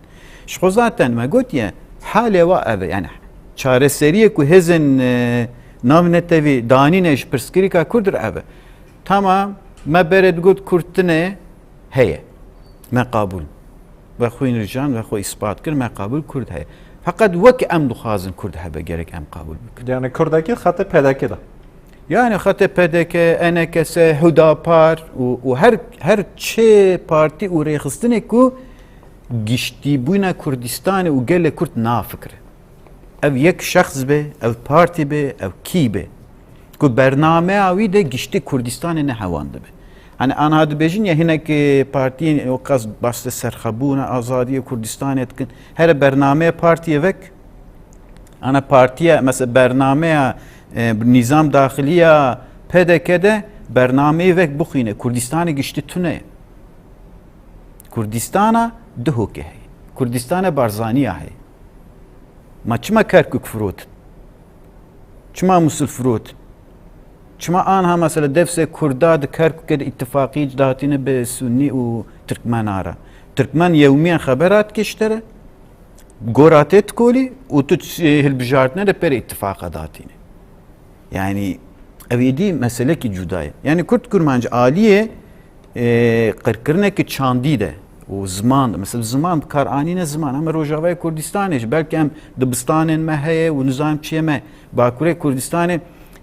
Ji xwe zaten me gotiye, halê wa ev e. Yani çareseriyê ku hêzên, e, navnetewî danîne ji pirsgirêka Kurd re ev e. Tamam, me berê digot Kurd tune heye. Me qabûl. Ve xwe înrijan, ve xwe îspat kir, me qabûl Kurd heye. Feqet wek em dixwazin Kurd hebe, gerek em qabûl bikin. Yani Kurdekî xetê P D K de. Yani xetê P D K, E N K S, Hudapar û, û her, her çi partî û rêxistinê ku giştîbûna Kurdistanê û gelê Kurd nafikire. Ev yek şexs be, ev partî be, ev kî be. Ku bernameya wî de giştî Kurdistanê nehewand dibe. Hani anha dibêjin ya hinek, e, partiyên o qas bahse serxebûna azadiyê Kurdistanê dikin. Here bernameya partiyê vek, ana partiye, mesela bernameya, e, nîzam daxiliya P D K de bernameyê vek bixwîne. Kurdistanê giştî tune ye. Kurdistana Duhokê heye. Kurdistana Barzaniya heye. Ma çima Kerkûk firotin? Çima Musul firotin? Çima anha mesela defsê Kurda di Kerkûkê de îtifaqî datîne bi Sunnî û Tirkmena re? Tirkmen yewmiyen xebera dike ji te re, gora tê dikolî û tu, e, hilbijartine de pere îtifaqa datîne. Yani ev êdî meselekî cuda ye. Yani Kurd Kurmanc aliyê, e, qirkirinekî çandî de û ziman de, mesela ziman bi kar anîne ziman, em Rojavayê Kurdistanê jî, belkî em dibistanên me heye û nizam çi ye me, Bakurê Kurdistanê,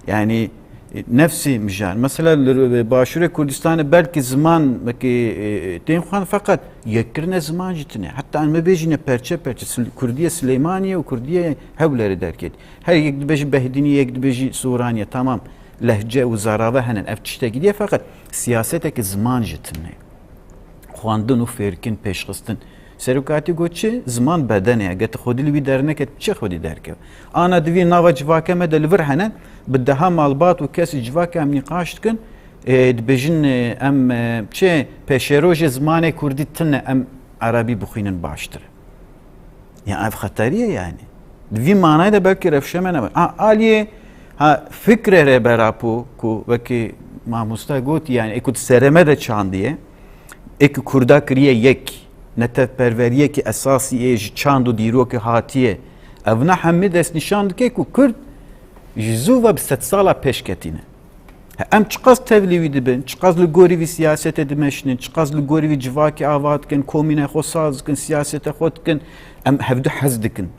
yani, e, nefsî mijar. Mesela li Başûrê Kurdistanê belkî ziman, belkî, e, tên xwan, feqet yekkirine ziman jî tune. Heta em bibêjine perçe perçe, Sil-, Kurdiye Silêmaniyê û Kurdiye Hewlerê derket. Her yek dibêjî Behdînî, yek dibêjî Soraniye. Tamam, lehce û zarave hene. Ev tiştekî diye, feqet siyaseteke ziman jî tune. Xwendin û fêrkin, pêşxistin. Serokatî got çi? Ziman bedenê ye. Geti xwedî li wî derneket, çi xwedî derkeve? Ana divî nava civakê me de li vir hene, bi deha malbat û kesî civakê em nîqaş dikin, ê, dibêjin, ê, em, ê, çi pêşerojê zimanê kurdî tune, em erebî bixwînin baştir e. Ya ev xeterî ye yani. Di vî manayê de belkî rewşe me nebe. Ha, aliyê, ha, fikrê Rêber Apo ku wekî mamosta got, yani ê ku di serê me de çandiye, ê ku Kurda kiriye yek, netewperweriyekî esasî ê ji çand û dîrokê hatiye. Evna hemî destnîşan dike ku Kurd ji zû ve bi sedsala pêş ketîne. He, em çiqas tevlî wî dibin, çiqas li gorî vî siyasetê dimeşînin, çiqas li gorî vî civakê ava dikin, komîne xwe saz dikin, siyaseta xwe dikin, em hevdu hez dikin.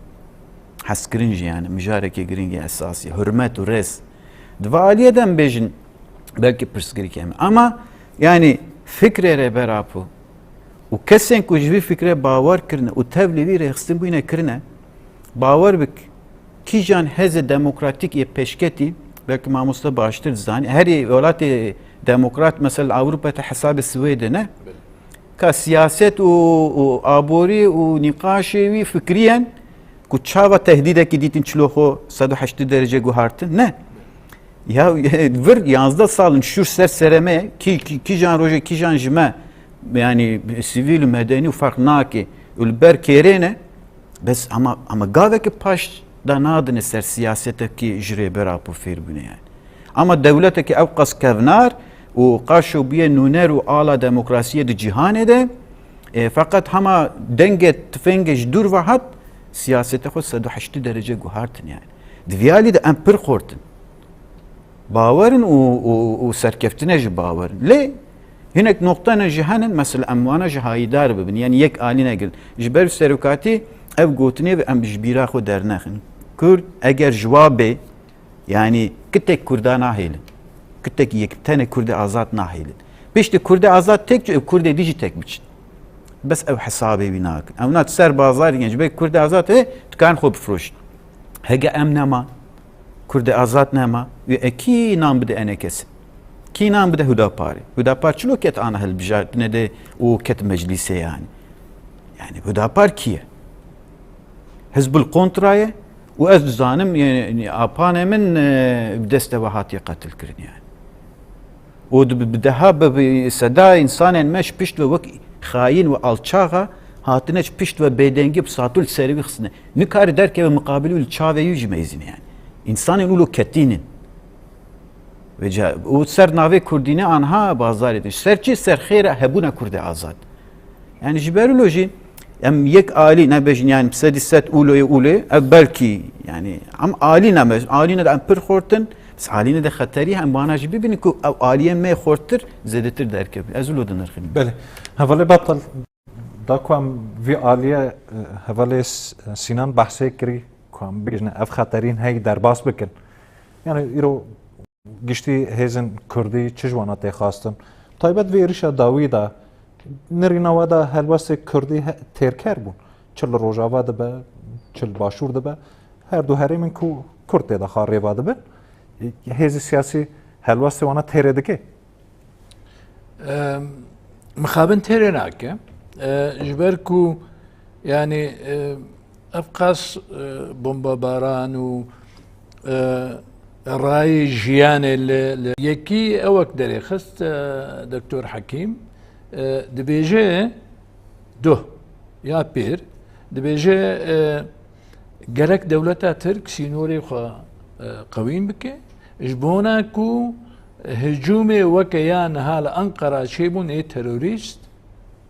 Hezkirin jî yani mijarekê giring ê esasî, hurmet û rêz. Di va aliyê de em bêjin, belkî pirsgirêkê em. Ama yani fikrê Rêber Apo û kesên ku ji vî fikrê bawer kirine û tevlî vî rêxistin bûyne kirine, bawer bik, kîjan hezê demokratîk yê pêşketî, belkî mamoste baştir dizanî, herî welatê demokrat, mesela Ewropa te hesabê Swêdê ne? Ka siyaset û, û aborî û nîqaşê wî fikrî yên ku çawa tehdîdekî dîtin çilo xwe sed û heştê derece guhartin? Ne. Ya, vir yanzdeh sal in şûr ser serê me, kî, kî, kîjan rojê, kîjan ji me, yani sivîl û medenî û ferq nake û li ber kêrê ne, bes ama, ama gaveke paş da nadine ser siyasetekî ji Rêber Apo fêr bûne yani. Ama dewletekî ew qas kevnar û qaşo bûye nûner û ala demokrasiyê di cîhanê de, e, feqet hema dengê tifêngê ji dûr ve hat, siyaseta xwe sed û heştê derece guhartin yani. Di vî alî de em pir xort in. Bawer in û, û, û serkeftine jî bawer in. Lê Hinek noqtene jî henin, mesela em wana jî hayîdar bibin, yanî yek alî negirin. Ji ber serokatî ev gotinê bi em ji bîra xwe dernexin. Kurd eger ji wa bê, yanî kitek Kurda nahêlin. Kitek yek tenê Kurdê azad nahêlin. Piştî Kurdê azad tek çû, ev Kurdê dî jî tek biçin. Bes ew hesabê wî nakin. Ew nat ser bazar dikin. Ji ber Kurdê azad hê, dikan xwe bifroşin. Hege em nema, Kurdê azad nema, wê e kî nan bide enekesê? Kî nan bide Hudaparê? Hudapar çilo ket ana hilbijartine de û ket meclîsê yani? Yani Hudapar kî ye? Hizbul kontra ye û ez dizanim, yani, apanê min, e, bi destê we hatiye qetilkirin yani. Û di, bi deha, bi, bi seda însanên me ji pişt ve wek xayîn û alçaxa hatine ji pişt ve bêdengî bi satû li serê wî xistine. Nikare derkeve miqabilî û li çavê wî jî meyzîne yani. Însanên wilo ketîn in. Vêca, û ser navê Kurdîne anha bazarê de. Ser çi? Ser xêra hebûna Kurdê azad. Yani ji ber wilo jî em yek alî nebêjin yani sedî sed ûlo ye ûlê, ev belkî yani em alî ne, alî ne de em pir xortin, biz alî ne de xeterî em wana jî bibînin ku ew aliyên me xortir zêdetir derkevin. Ez wilo dinirxînim. Belê. Hevalê Batal, da ku em vî aliyê, e, hevalê S-, Sînan behsê kirî, ku em bibêjin ev xeterîn hey derbas bikin. Yani îro giştî hêzên Kurdî çi ji wana tê xwestin? Taybet vê êrişa dawî de nirîna we de helwestê Kurdî he-, têrker bûn. Çi li Rojava dibe, çi li Başûr dibe, her du herêmên ku Kurd tê de xwe rêva dibin, hêzê siyasî helwestê wana têrê dike? Em, mixabin têrê nake. E, ji ber ku, yani, e, ev qas, e, bombebaran û, e, rayê jiyanê li, li yekî ewek derêxist, e, Doktor Hekîm, e, dibêje, duh ya pêr, dibêje, e, gerek dewleta Tirk sînorê xwe, e, qewîn bike, ji bona ku hicûmê weke ya niha li Enqera çêbûn ê terorîst,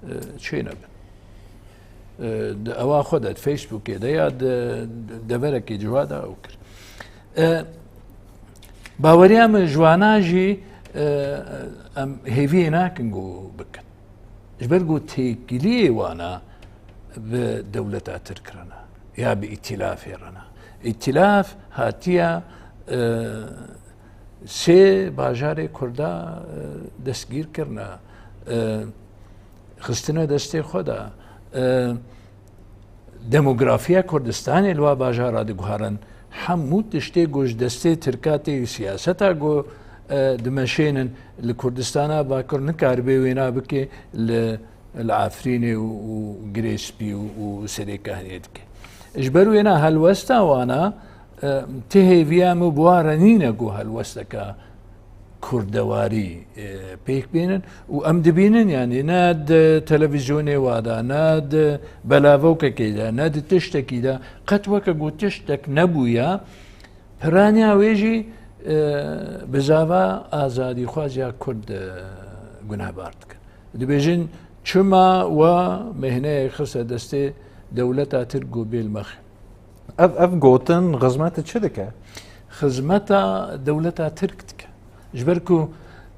e, çênebin. E, di ewa xwe de, di Facebookê de ya di, di deverekê ciwa de ew kir. E, baweriya min ji wana jî, e, em hêviyê nakin ku bikin. Ji ber ku têkiliyê wana bi dewleta Tirk re ne ya bi îtîlafê re ne. Îtîlaf hatiye, e, sê bajarê Kurda, e, destgîr kirine, e, xistine destê xwe de. E, demografiya Kurdistanê li wa bajara diguherin. Hemû tiştê ku ji destê Tirka tê û siyaseta ku, e, dimeşênin li Kurdistana Bakur nikaribe wêna bike li, li Efrînê û, û Girê Spî û, û Serê Kehniyê dike. Ji ber wêna helwesta wana, e, ti hêviya min bi wa re nîne ku helwesteke kurdewarî, e, pêk bînin û em dibînin, yani ne di televîzyonê wa de, ne di belavokekê de, ne di tiştekî de, qet weke ku tiştek nebûya, piraniya wê jî, e, bizava azadîxwaziya Kurd, e, gunehbar dikin. Dibêjin, çima we mêhneyek xiste destê dewleta Tirk ku bêl mexin? Ev, ev gotin xizmeta çi dike? Xizmeta dewleta Tirk dike. Ji ber ku,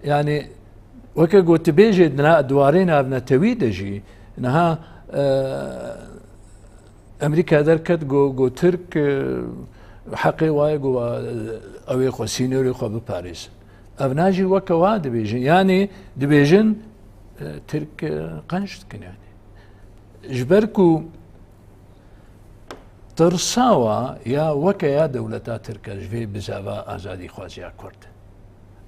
yani, weke ku tu bêjê di na-, di warê navnetewî de jî, niha, e, Amerîka derket ku, ku Tirk, e, heqê waye ku wa, e, ew ê xwe, sînorê xwe biparêzin. Ev na jî weke wa dibêjin. Yani, dibêjin, e, Tirk, e, qenc dikin, yani. Ji ber ku tirsa wa ya weke ya dewleta Tirk e ji vê bizava azadîxwaziya Kurd.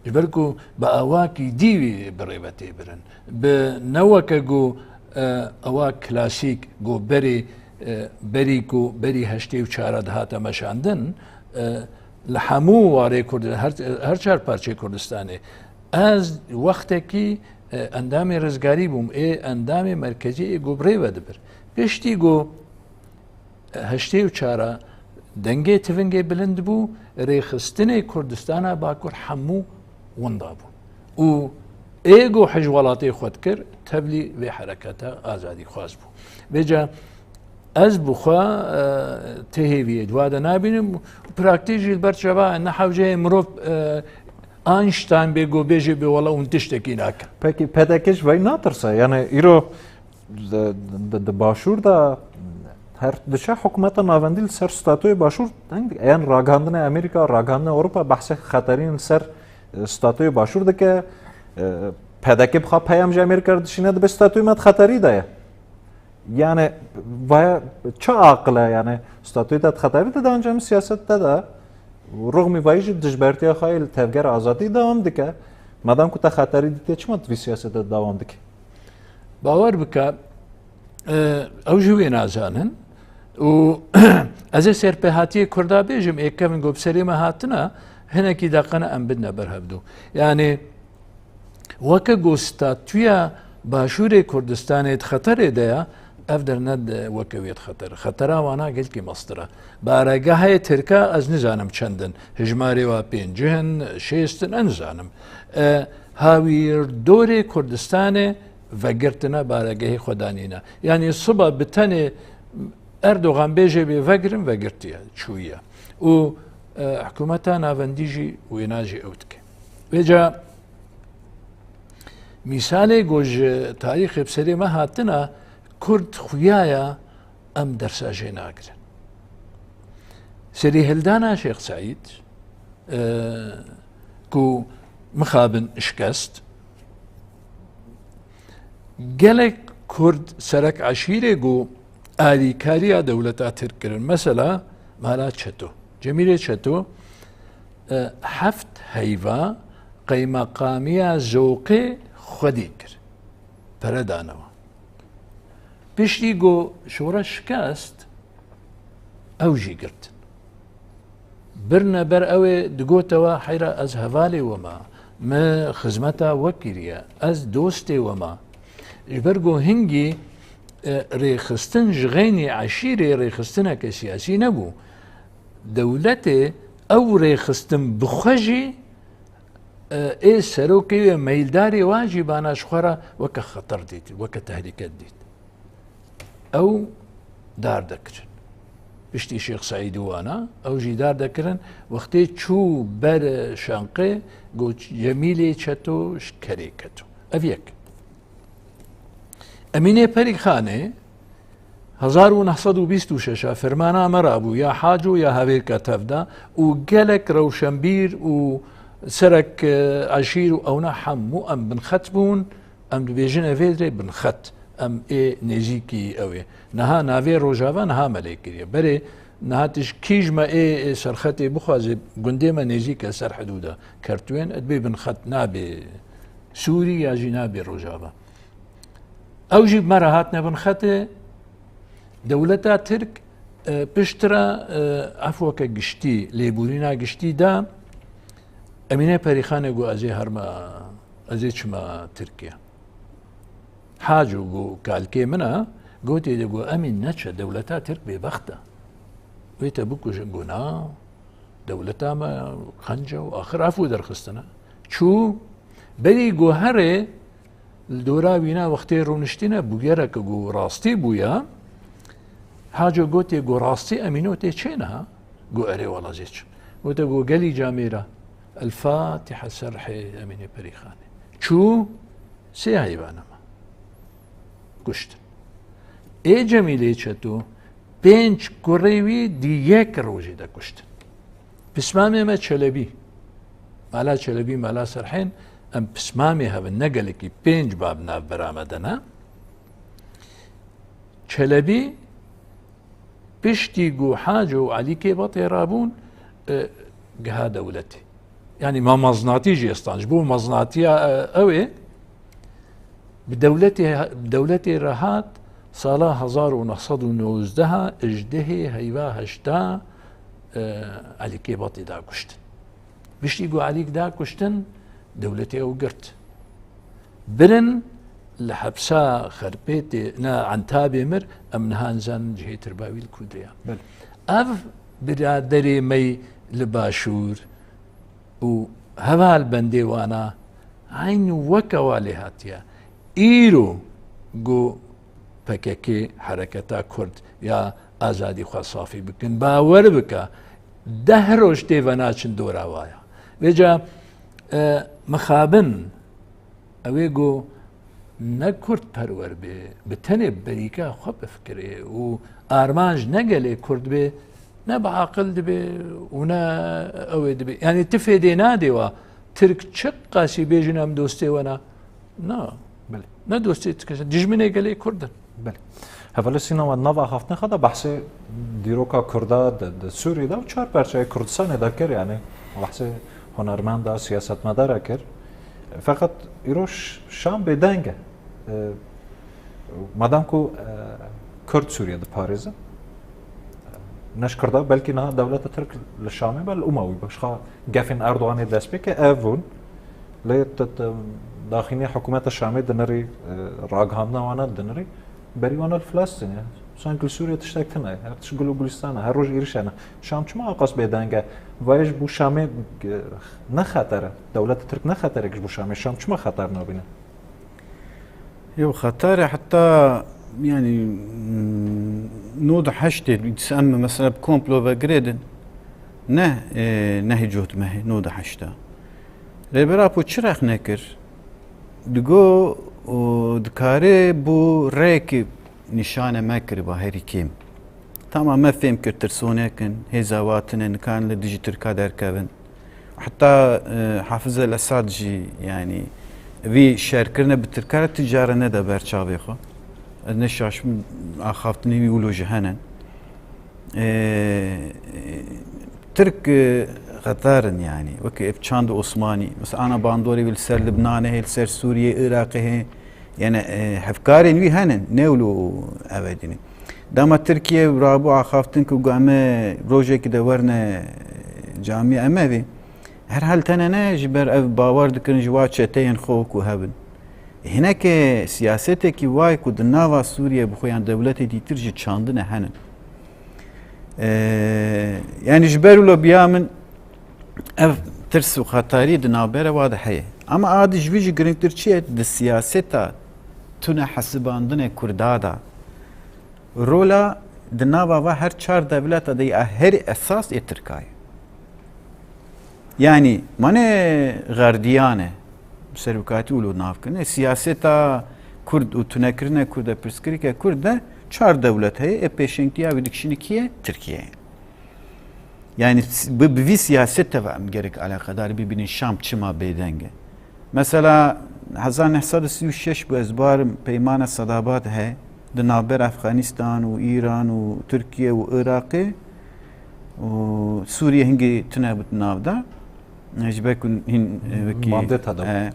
Ji ber ku bi awakî dî wî bi rê ve tê birin. Bi ne weke ku, e, ewa klasîk ku berê, e, berî ku berî heştê û çar dihate meşandin, e, li hemû warê Kurd-, her, her çar parçeyê Kurdistanê ez wextekî, e, endamê rizgarî bûm, ê endamê merkezî ê ku bi rê ve dibir. Piştî ku heştê û çar dengê tivingê bilind bû, rêxistinê Kurdistana Bakur hemû winda bû. Û ê ku hij welatê xwe dikir, tevlî vê hereketa azadîxwaz bû. Vêca ez bi xwe, e, tê hêviyê di wa de nabînim. Praktîk jî li ber çava ne hewceyê mirov, e, Einstein bê ku bêjê bê wela hûn tiştekî nakin. Pekî P D K ji vey natirse? Yani îro di, di, di başûr de her diçe hikûmeta navendî li ser statûyê başûr deng dike. Yan ragihandina Amerîka, ragihandina Ewropa behsê xeterîn li ser e, statûyê başûr dike. E, P D K bi xwe peyam ji Amerîka re dişîne, dibe statûyê me di xeterî de ye. Yani vaya çi aqil e yani statûyê te di xeterî de de, ancak em siyaset te de rûxmî vayî jî dijbertiya xwe yê li tevgera azadî dewam dike. Madem ku te xeterî dîtê, çima tu vî siyasete dewam dike? Bawer bike, e, ew jî wê nazanin û ez ê serpehatiyê Kurda bêjim, ê kevin ku bi serê me hatine, hinekî deqene em bidine ber hevdû. Yani weke ku statûya Başûrê Kurdistanê di xeterê de ye, ev der ne di weke wê di xeter. Xetera wana gelkî mestir e. Baregehê Tirka ez nizanim çend in. Hijmarê wa pêncih in, şêst in, ez nizanim. E, hawîrdorê Kurdistanê vegirtine, baregehê xwe danîne. Yanî siba bi tenê Erdogan bêje bê vegirin, vegirtiye, çûye. Û, e, hikûmeta navendî jî wêna jî ew dike. Vêca mîsalê ku ji tarîxê bi serê me hatine, Kurd xuya ya em dersa jê nagirin. Serîhildana Şêx Seîd, e, ku mixabin şikest, gelek Kurd serek eşîrê ku alîkariya dewleta Tirk kirin. Mesela Mala Çeto, Cemîlê Çeto, e, heft heyva qeymeqamiya Zoqê xwedî kir. Pere danewa. Piştî ku şoreş şikest, ew jî girtin. Birine ber ew ê digotewa, heyra ez hevalê we me, min xizmeta we kiriye, ez dostê we me. Ji ber ku hingî, e, rêxistin ji xeynî eşîrê rêxistineke siyasî nebû. Dewletê ew rêxistin bi xwe jî, e, ê serokê wê meyildarê wan jî bana ji xwe re weke xeter dît, weke tehlîke dît. Ew dar dekirin. Piştî Şêx Seîdî wana, ew jî dar dekirin. Wextê çû ber şanqê, got, Cemîlê Çeto ji kerê keto. Ev yek. Emînê Perîxanê hezar û neh sed û bîst û şeş a fermana me rabû, ya Haco ya Havêrka Tevda û gelek rewşenbîr û serek, e, eşîr û ewna hemû em binxet bûn, em dibêjin evê dirê binxet, em ê nêzîkî ew ê. Niha navê Rojava niha me lê kiriye. Berê niha tu ji kî ji me ê, ê serxetê bixwaze, gundê me nêzîk e ser hidûda Kertwên, dibê binxet, nabê Sûrî ya jî nabê Rojava. Ew jî bi me re hatine binxetê. Dewleta Tirk, e, piştre, e, efweke giştî, lêborîna giştî da. Emîne Perîxanê got, ez ê herme, ez ê çime Tirkiye. Haco got, kalkê min e, gotê de got, Emîn neçe, dewleta Tirk bêbext e. Wê te bikujin. Got, na, dewleta me qenc e û axir efû derxistine. Çû, berî got herê, Li dora wîna wextê rûniştîne bûyereke ku rastî bûya, Haco gotê ku rastî Emîno tê çê niha? Got erê wela zê çim. Gote ku gelî camêra, El Fatiha ser rihê Emînê Perîxanê. Çû sê heyvana me kuştin. Ê Cemîlê Çeto pênc kurê wî di yek rojê de kuştin. Pismamê me Çelebî. Mala Çelebî, Mala Serhên, em pismamê hev in, ne gelekî, pênc bab navbera me de ne. Çelebî piştî ku Haco û Elî Kêbatê rabûn, e, giha dewletê. Yanî ma meznatî jê stan. Ji bo meznatiya, e, ew ê, Bi dewletê, bi dewletê re hat, sala hezar û neh sed û nozdeh a ji dehê heyva heşta, e, Elî Kêbatî da kuştin. Piştî ku Elîk da kuştin, dewletê ew girt. Birin li hepsa Xerpêtê, ne, Entabê mir, em niha nizanin cihê tirba wî li ku de ya. Belê. Ev biraderê me yî li Başûr, û heval bendê wana eyn weke wa lê hatiye. Îro ku P K K hereketa Kurd ya azadî xwe safî bikin, bawer bike, deh roj tê venaçin dora waya. Vêca E, mixabin, ew ê ku ne Kurd perwer bê, bi tenê berîka xwe bifikirê û armanc ne gelê Kurd bê, ne bi aqil dibê û ne ew ê dibê. Yanî ti fêdê nadê wa. Tirk çiqasî bêjin em dostê we ne. Na. Belê. Ne dostê dikişin. Dijminê gelê Kurd in. Belê. Hevalê Sînan, we nav axaftinê xwe de behsê dîroka Kurda di, di Sûriyê de û çar perçeyê Kurdistanê de kir, yanî behsê hunermenda, siyasetmedara kir. Feqet îro ş-, Şam bêdeng e. E, madem ku, e, Kurd Sûriye diparêzin, ne ji Kurda, belkî niha dewleta Tirk li Şamê be, li Umewî be. Ji xwe gefên Erdoganê destpêkê ev bûn. Lê t-, t-, daxînê hikûmeta Şamê dinirî, e, ragihandina wana dinirî, berî wana li Filistînê. Sanki li Sûriyê tiştek tune ye. Her tişt gul û gulîstan e. Her roj êrîş hene. Şam çima eqas bêdeng e? Vayê ji bo Şamê, e, ne xeter e? Dewleta Tirk ne xeterek ji bo Şamê? Şam çima xeter nabîne? Yo, xeter e, heta, yanî, mm, nod û heştê, em mesela bi komplo ve girêdin. Ne, e, nehê cotmehê, nod û heşta. Rêber Apo çi rexne kir? Digo, o, dikare bo rêkê nîşane me kiriba herî kêm. Tamam, me fêm kir tirsonek in, hêza wa tune, nikarin li dijî Tirka derkevin. Heta, e, Hafiz el Esad jî, yanî, vî şerkirine bi Tirka re ti care nede ber çavê xwe. Ez ne şaş bim, axaftinê wî wilo jî hene. E, Tirk, e, xeter in, yanî, wekî ev çand Osmanî. Mesela ana bandorê wî li ser Libnanê hê, li ser Sûriyê, Iraqê hê. Yanî, e, hevkarên wî hene, ne wilo ev e dînî. Dema Tirkiye rabû axaftin ku got, em ê rojekî de werine camiya Emevî. Herhal tene ne ji ber ev bawer dikirin ji wa çeteyên xwe ku hebin. Hinekê siyasetekî wayê ku di nava Sûriye bi xwe yan dewletê dîtir jî çandine henin. E, yanî ji ber wilo biya min ev tirs û xetarî di navbera wa de heye. Ama a di ji vî jî girîngtir çi ye? Di siyaseta tune hesibandinê Kurda de rola di nava va her çar dewleta de ya herî esas ê Tirka ye. Yanî, mane gardiyan e, serokatî wilo navkirine, siyaseta Kurd û tunekirine Kurd e, pirsgirêke Kurd de çar dewlet heye, ê pêşengtiya wî dikişîne kî ye? Tirkiye ye. Yanî, s-, bi, bi vî siyasete ve em gerek alaqedar bibînin Şam çima bêdeng e. Mesela, hezar neh sed û sî û şeş bû, ez barim peymana Sadabad heye, di navber Efxanistan û Îran û Tirkiye û Iraqê û Sûriye hingî tune bû di nav de. Ji ber ku hîn, e, wekî, Mandeta de bû. E,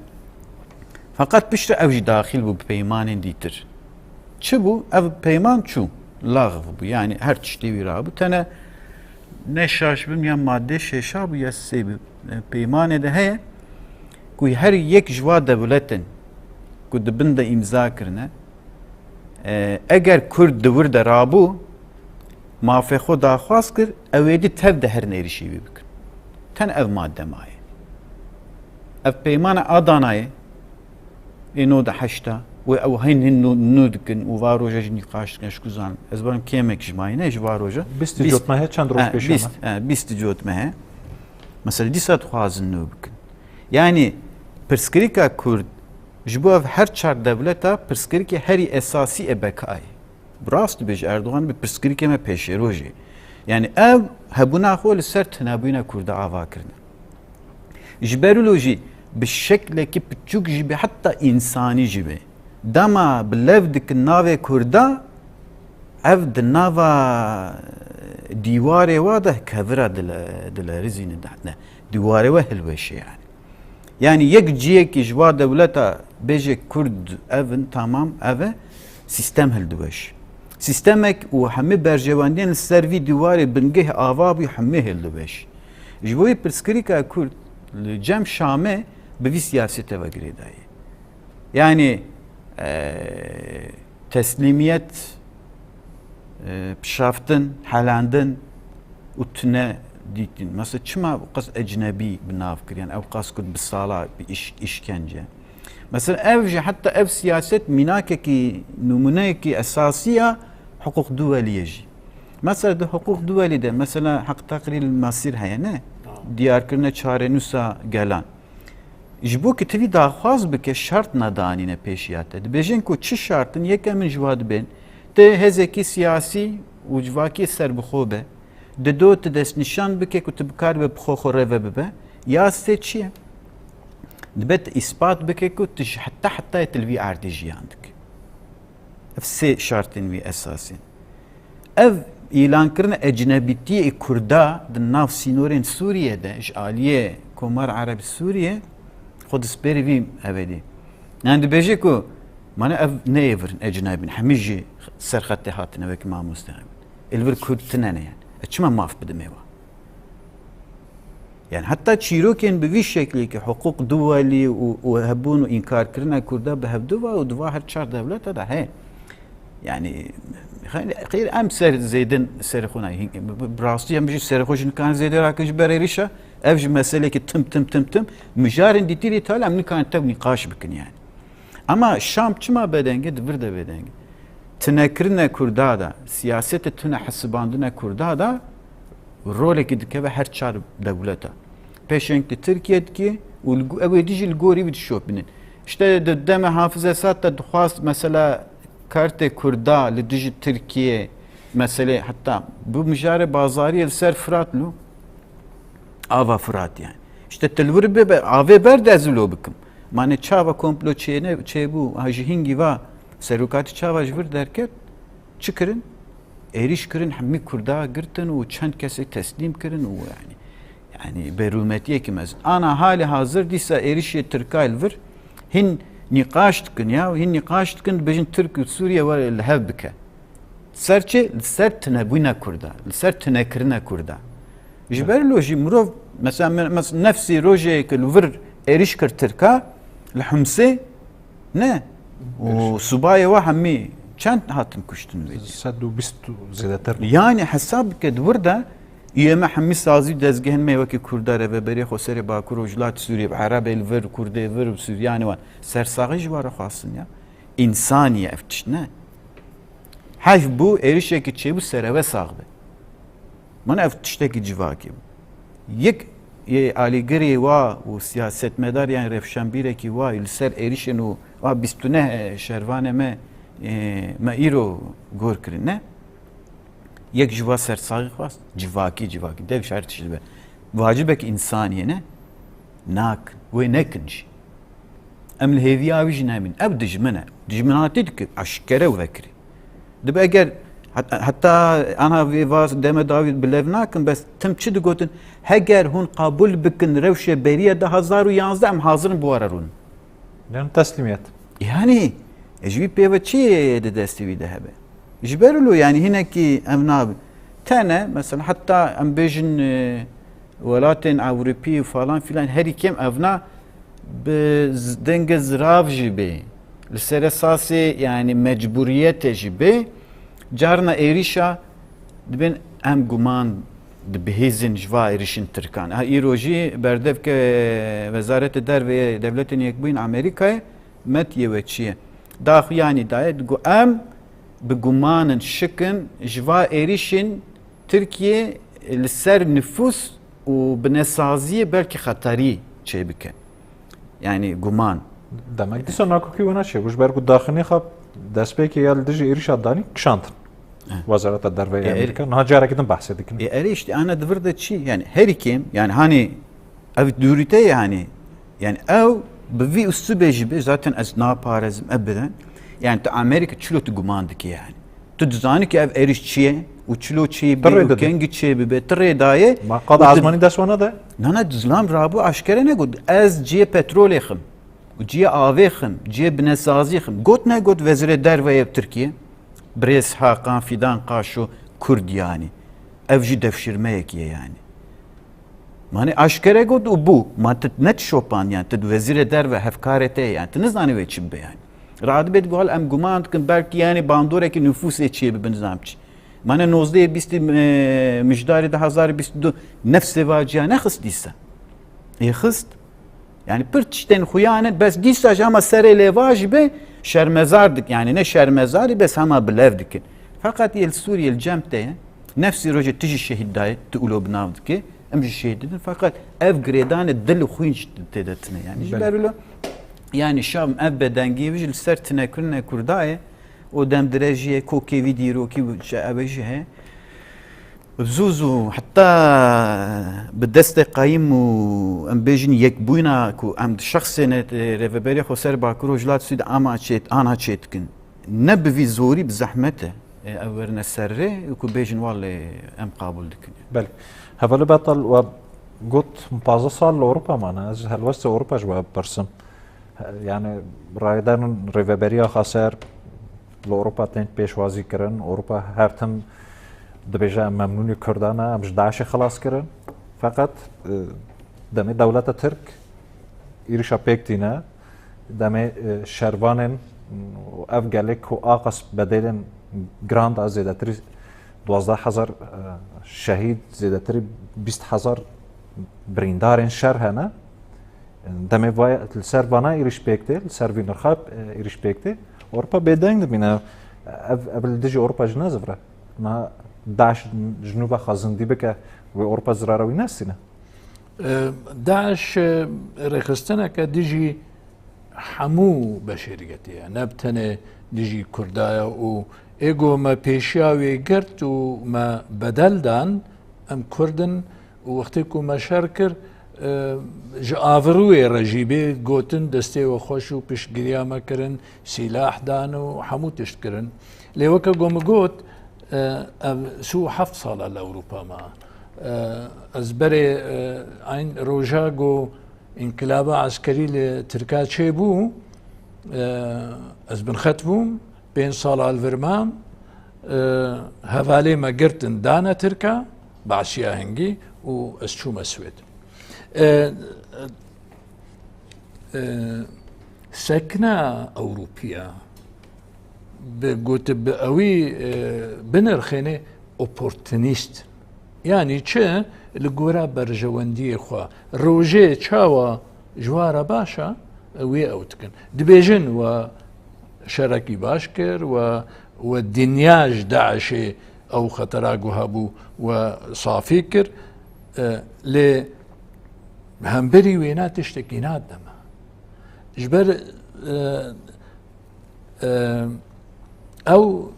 feqet piştre ew jî daxil bû bi peymanên dîtir. Çi bû? Ev peyman çû. Laxv bû. Yanî her tiştê wî rabû. Tene ne şaş bim ya madde şeşa bû ya sê bû. E, peymanê de heye ku her yek ji va dewletin ku di bin de îmza kirine, e, eger Kurd di wir de rabû, mafê xwe daxwaz kir, ew êdî tev de herin êrîşî wî bikin. Ten ev madde maye. Ev peymana Adanayê, ê nod û heşta, wê ew hin hin nû, nû dikin û va roja jî nîqaş dikin, ji ku zanim. Ez barim kêmek ji mayî ne, ji va roja. Bîst Bîst, cotmehê çend roj e, pêş bîst, e, bîst cotmehê. Mesela dîsa dixwazin nû bikin. Yanî pirsgirêka Kurd ji bo ev her çar dewleta pirsgirêkê herî esasî ê bekayê. Bi rast dibêje Erdogan bi pirsgirêkê me pêşerojê. Yanî ev hebûna xwe li ser tunebûna Kurda ava kirine. Ji ber wilo jî bi şeklekî piçûk jî be, heta însanî jî be. Dema bi lev dikin navê Kurda, ev di nava dîwarê wa de kevira dile-, dilerizîne, ne, dîwarê we hilweşe yani. Yani yek ciyekî ji va dewleta bêje Kurd ev in, tamam, ev e, sîstem hildiweş. Sîstemek û hemî berjewendiyên li ser vî dîwarê bingeh ava bû, hemî hildiweş. Ji bo wî pirsgirêka Kurd li cem Şamê bi vî siyasete ve girêdayî. Yani, e, teslîmiyet, e, pişaftin, helandin û tune dîtin. Mesela çima ew qas ecnebî bi nav kir? Yani ew qas Kurd bi sala bi iş-, işkence. Mesela ev jî, heta ev siyaset mînakekî, nimûneyekî esasî ya hiqûq duweliyê jî. Mesela di hiqûq duwelî de, mesela heq teqrîr masîr heye, ne? Tamam. Diyarkirine çarenûsa gelan. Ji bo ku tu vî daxwaz bike, şert nedanîne pêşiya te. Dibêjin ku çi şert in, yek em in ji wa dibên. Tu hêzekî siyasî û civakî serbixwe be. Dido tu destnîşan bike ku tu bikaribe bi xwe xwe reve bibe. Ya sê çi ye? Dibe tu îspat bike ku tu ji heta hetayê tu li vî erdê jiyan dike. Ev sê şertên wî esasî ne. Ev îlankirina ecnebîtiyê Kurda di nav sînorên Sûriyê de ji aliyê Komar Ereb Sûriyê xwe dispêrî vî evedî. Yani dibêje ku mane ev ne ê vir in, ecnebî ne. Hemî jî ser xetê hatine wekî mamoste. Ê li vir Kurd tine ne yani. Ez çima maf bidim ê wa? Yani heta çîrokên bi vî şeklî ki hiqûq duwelî û, û hebûn û înkarkirina Kurda bi hevdu va û di va her çar dewleta de heye. Yani xeyr, xeyr em ser zêdin serê xwe nayê. Hîn-, bi, bi, bi rastî em jî serê xwe ji nikan zêde rakin ji ber êrişa. Ev ji meselekî tim, tim, tim, tim. Mijarên dîtirî tal em nikan tev nîqaş bikin yani. Ama Şam çima bedenge, di vir de bedenge. Tinekirine Kurda da, siyasete tune hesibandine Kurda da rolekî dikeve her çar dewleta. Pêşeng di Tirkiye dikî û li go-, ew ê dijî li gorî wî dişopînin. İşte di deme Hafiz Esad de dixwast mesela kartê Kurda li dijî Tirkiye meselê heta bu mijare bazariyê li ser Firat lo. Ava Firat yani. İşte tu li wir bibe, avê ber de ez wilo bikim. Mane çava komplo çêne, çêbû, ha ji hingî va serokatî çava ji vir derket, çi kirin? Êrîş kirin, hemî Kurda girtin û çend kesê teslîm kirin û yani, yani berûmetiyekî mezin. Ana halê hazir dîsa êrişê Tirkay li vir hin nîqaş dikin ya, hin nîqaş dikin, dibêjin Tirk û Sûriye were li hev bike. Ser çi? Li ser tinebûna Kurda, li ser tinekirina Kurda. Ji ber lo jî mirov, mesela, me-, mes-, nefsî rojê ku li vir êrîş kir Tirka, li Humsê, ne? Û subayê we hemî çend hatin kuştin vê dî? Sed û bîst û zêdetir bû. Yani hesab bike di wir de, û em hemî sazî û dezgehên me wekî Kurda, rêveberê Xweserê Bakur, Rojhilat Sûriyê, bi Erebê li vir, Kurdê vir û Suryanê wan. Sersaxî ji we re xwestin ya. Însanî ye ev tişt, ne? Heyf bû, êrişekî çêbû, sereve sax be. Min ev tiştekî civakî bû. Yek yê alîgirê wa û siyasetmedar, yani rewşenbîrekî wa li ser êrişên û wa bîst û neh şervanê me, e, me îro gor kirine. Yek ji wa sersaxî xwest, civakî, civakî, dev ji her tişt dibe. Vacibek însanî ye, ne? Nakin, wê nekin jî. Em li hêviya wî jî nebîn. Ev dijmin e. Dijminatî dike, eşkere û vekirî. Dibe eger het-, heta ana vê va deme dawî bi lev nakin, bes tim çi digotin? Heger hûn qebûl bikin rewşê beriye du hazar û yazdeh, em hazir in bi we re rûn. Yani teslîmiyet. Yani, e, ji wî pê ve çi di destê wî de hebe? Ji ber wilo, yani hinekî ev nabe. Tene, mesela, heta em bêjin, e, welatên Ewropî û falan filan, herî kêm evna bi z-, dengê zirav jî bê. Li ser esasê, yani mecburiyetê jî bê. Carna êrîşa dibên em guman dibihîzin ji va êrîşên Tirkan. Ha, îro jî berdevke Wezaretê Derve yê Dewletên Yekbûyîn Amerîkayê met yê we çi ye? Daxuyanî daye, digo em bi guman in, şik in ji va êrîşên Tirkiye li ser nifûs û binesaziyê belkî xeterî çêbike. Yani guman. Demek dîsa nakokî wina çêbû. Ji ber ku daxinî xwe destpêkê ya li dijî êrîşa danî kişandin. Eh. Wezareta Derve ya E, er- Amerîka. Niha carekî din behsê dikin. E, erê işte ana di vir de çi? Yani herî kêm, yani hani ev dûrîte ye hani. Yani ew bi vî usluybê jî bê, zaten ez naparezim ebeden. Yani tu Amerîka çilo tu guman dike yani. Tu dizanî ki ev êrîş çi ye û çilo çê bê û kengî çê bibe, tu rê daye. Ma qad azmanî dest wana de? Na, na, zilam rabû aşkere negot. Ez cihê petrolê xim û cihê avê xim, cihê binesazî xim. Got negot Wezîrê Derve yê Tirkiye? Birêz Hakan Fidan Kaşo Kurd yani. Ev jî devşirmeyekî ye yani. Mane aşkere got û bû. Ma tu ne şopand yani. Tu Wezîrê Derve hevkarê te ye yani. Tu nizanî wê çi bibe yani. Radibê digot em guman dikin belkî yani bandorekî nifûsê çê bibe nizam çi. Mane nozdehê bîstî, e, Mijdarê du hazar bîst û du nefsê va ciya nexist dîsa. Ê xist. Yani pir tiştên xuyan in, bes dîsa jî hema serê lê va jî be şermezar dik-, yani ne şermezarî, bes hema bi lev dikin. Feqet yê li Sûriyê li cem te ye, nefsî rojê tu jî şehîd dayê, tu ulo bi nav dike, Em jî şehîd dibin, feqet ev girêdanê dil û xwîn jî tê de tine. Yanî ji Belê. ber wilo, yanî Şam ev bedengiyê wî jî li ser tinekirine Kurda ye û dem dirêjî ye, kokê wî dîrokî û ji ew jî heye. Zû zû heta bi destê qayîm û em bêjin yekbûyîna ku em di şexsê ne, Rêveberiya Xweser Bakur Rojhilat Sûdê ama çê, ana çê dikin. Ne bi vî zorî, bi zehmet e, e, ew werine ser rê û ku bêjin, "Wallê, em qabûl dikin." Belê. Hevalê Betal, we got, "Min pazdeh sal li Ewropa mane." Ez helwestê Ewropa ji we bipirsim. He, yani, rayedarên Rêveberiya Xweser li Ewropa tên pêşwazî kirin. Ewropa her tim dibêje, "Em memnûnî Kurdan e, em ji DAIŞê xilas kirin." Feqet, e, demê dewleta Tirk êrişa pêk tîne, demê, e, şervanên û ev gelê ku aqas bedêlên giran da, zêdetirî duwazdeh hezar, e, şehîd, zêdetirî bîst hezar birîndarên şer hene. Demê vay, li ser vana êrîş pêk tê, li ser vî nirxa, e, êrîş pêk tê, Ewropa bêdeng dimîne. Ev, ev li dijî Ewropa jî nezivire. Na DAIŞ ji nû ve xwe zindî bike, wê Ewropa zirara wî nestîne. E, DAIŞ, e, rêxistineke dijî hemû beşeriyetê ye, ne bi tenê dijî Kurda ye û ê ku me pêşiya wê girt û me bedel dan, em Kurd in û wextê ku me şer kir, e, ji avirûyê re jî bê gotin destê we xweş û piştgiriya me kirin, sîlah dan û hemû tişt kirin. Lê weke ku min got, e, ev sî û heft sal e li Ewropa me. E, ez berê, e, eyn roja ku Înqilaba eskerî li Tirka çêbû, e, ez binxet bûm, pênc sala li vir mam, e, hevalê me girtin dane Tirka, Be'siya hingî û ez çûme Swêd. E, e, sekna Ewropiya, bi gotib bi ewî, e, binirxêne oportunîst. Yanî çi? Li gora berjewendiyê xwe. Rojê çawa ji wa re baş e, wê ew dikin. Dibêjin we şerekî baş kir, we, we dinya ji DAIŞê ew xetera ku hebû we safî kir. E, lê hemberî wêna tiştekî nadime. Ji ber, e, Ew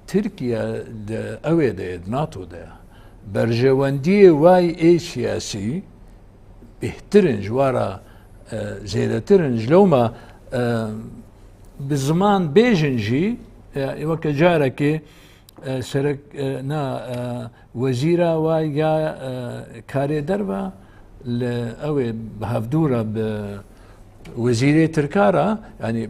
Tirkiye di ew ê de ye, di NATO de ye. Berjewendiyê way ê siyasî bêhtir in ji wa re, e, zêdetir in. Ji lewma, e, bi ziman bêjin jî, e, weke carekê, e, serek, e, na, e, Wezîra wa ya, e, karê derve li ew ê bi hevdû re bi wezîrê Tirka re, yanî, e,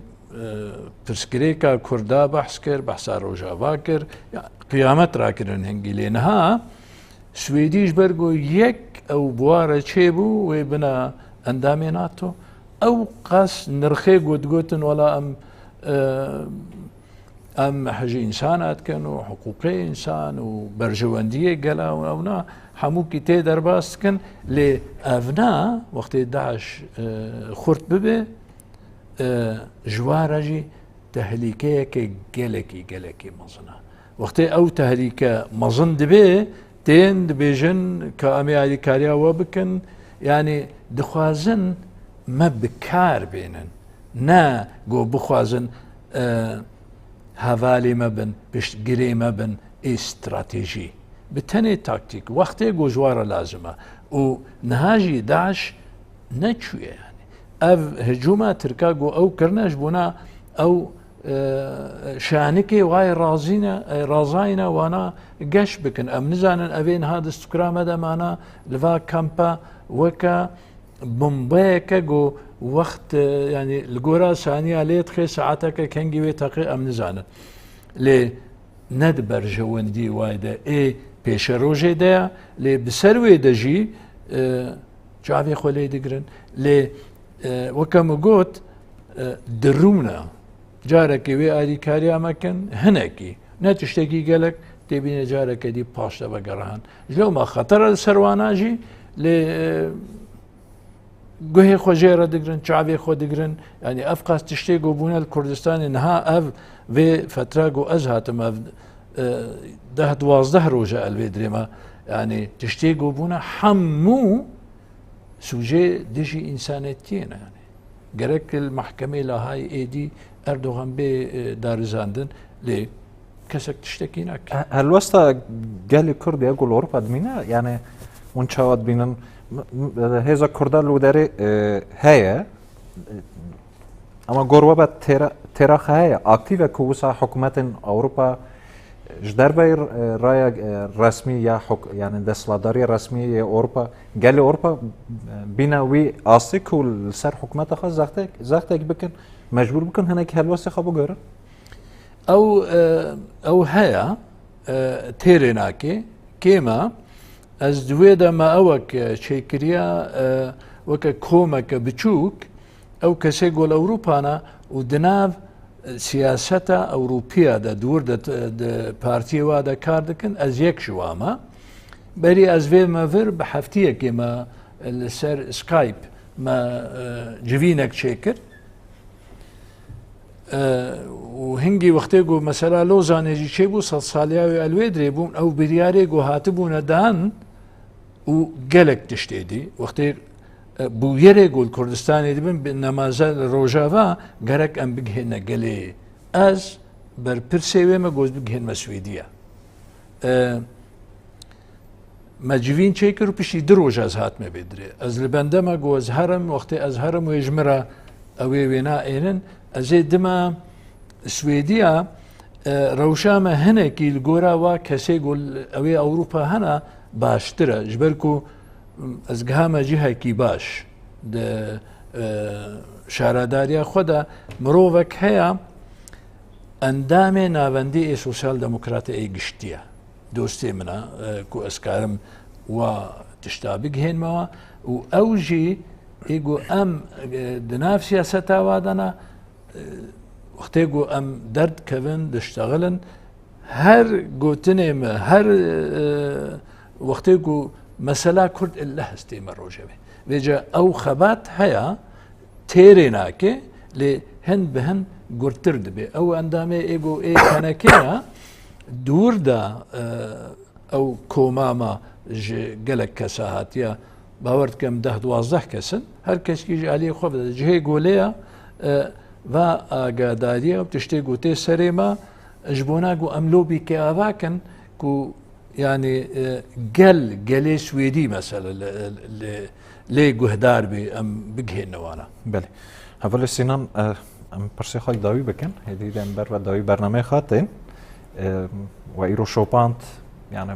pirsgirêka Kurda behs kir, behsa Rojava kir, ya, qiyamet rakirin hingî. Lê niha Swêdî ji ber ku yek ew bi wa re çêbû, wê bina endamê NATO, ew qas nirxê ku digotin, wela em, e, Em hejî însana dikin û hiqûqê însan û berjewendiyê gela û ewna hemûkî tê derbas dikin. Lê evna wextê DAIŞ, e, xurt bibe, e, ji wa re jî tehlîkeyeke gelekî, gelekî mezin e. Wextê ew tehlîke mezin dibe, tên dibêjin ka em ê alîkariya we bikin, yanî dixwazin me bi kar bênin. Ne ku bixwazin, e, hevalê me bin, piştgirê me bin ê stratejî. Bi tenê taktîk, wextê ku ji wa re lazim e. Û niha jî DAIŞ neçûye yanî. Ev hicûma Tirka ku ew kirine ji bona ew, e, şanikê wayê razîne, e, razayîne wana geş bikin. Em nizanin ev ê niha di stûkra me de mana li va kampa weke bombeyeke ku wext, e, yanî li gora saniya lê dixê saeteke kengî wê teqê em nizanin. Lê ne di berjewendî wayê de ê pêşerojê de ye, lê bi ser wê de jî, e, çavê xwe lê digirin. Lê, e, weke min got, e, dirûne. Carekê wê alîkariya me kin, hinekî. Ne tiştekî gelek, tê bîne careke dî paş de vegerihand. Ji lewma xetera li ser wana jî, lê, e, guhê xwe jê re digirin, çavê xwe digirin. Yanî ev qas tiştê ku bûne li Kurdistanê niha ev vê fetra ku ez hatim ev, e, deh duwazdeh roj e el vê dirê me, Yani tiştê ku bûne hemû sûcê dijî însanetiyê ne yani. Gerek li mahkemê Lahayê êdî Erdogan bê, e, darizandin, lê kesek tiştekî nake. He-, helwesta gelê Kurd ya ku li Ewropa dimîne, yani hûn çawa dibînin? M-, m-, hêza Kurda li wê derê, e, heye. Ama gor we be têra-, têraxa heye, aktîv e ku wisa hikûmetên Ewropa ji derveyî, e, raya, e, resmî ya huk-, yani desthilatdariya resmî yê Ewropa, gelê Ewropa, e, bîne wî astê ku li ser hikûmeta xwe zextek, zextek bikin, mecbûr bikin hinekî helwestê xwe bigorin? Ew, e, ew heye, e, têrê nake, kêm e. Ez di wê de me ewek, e, çêkiriye, e, weke komeke biçûk, ew kesê ku li Ewropa ne û di nav, e, siyaseta Ewropiya de, di wir de, di partiyê wa de kar dikin, ez yek ji wa me. Berî ez vê me vir bi heftiyekê me li ser Skype me, e, civînek çêkir. E, û hingî wextê ku mesela Lozanê jî çêbû, sedsaliya wê el wê dirê bûn, ew biryarê ku hatibûne dan û gelek tiştê dî. Wextê, e, bûyerê ku li Kurdistanê dibin, bi nemaze li Rojava, gerek em bigihêne gelê. Ez berpirsê wê me, ku ez bigihênme Swêdiya. E, Me civîn çêkir û piştî du roj ez hatime vê dirê. Ez li bende me got ez herim, wextê ez herim wê ji min re ew ê wêna ênin. Ez ê dima Swêdiya, e, rewşa me hinekî li gora wa kesê ku ew ê Ewropa hene baştir e. Ji ber ku, m, ez gihame cihekî baş di, e, şaredariya xwe de mirovek heye endamê navendî ê Sosyal Demokratê ê giştî ye. Dostê min e, e, ku ez karim wa tişta bigihênmewa û ew jî ê ku em, e, di nav siyaseta wa de ne, e, wextê ku em derdikevin, diştexilin, her gotinê me, her, e, wextê ku mesela Kurd ille hestê me rojevê. Vêca ew xebat heye, têrê nake, lê hin bi hin gurtir dibe. Ew endamê ê ku ê tenekê ne, dûr de, e, ew koma me ji gelek kesa hatiye. Bawer dikim deh duwazdeh kes in. Her keskî ji aliyê xwe bide. Cihê golê ye, e, va agadariya û tiştê ku tê serê me, ji bona ku em lobîkê ava kin ku Yani, e, gel, gelê Swêdî mesela li, li, lê guhdar bê, em bigihêne wana. Belê. Hevalê Sînan, e, em pirsê xwe dawî bikin. Hêdî de em ber ve dawî bernameyê xwe tên. E, we îro şopand, yani,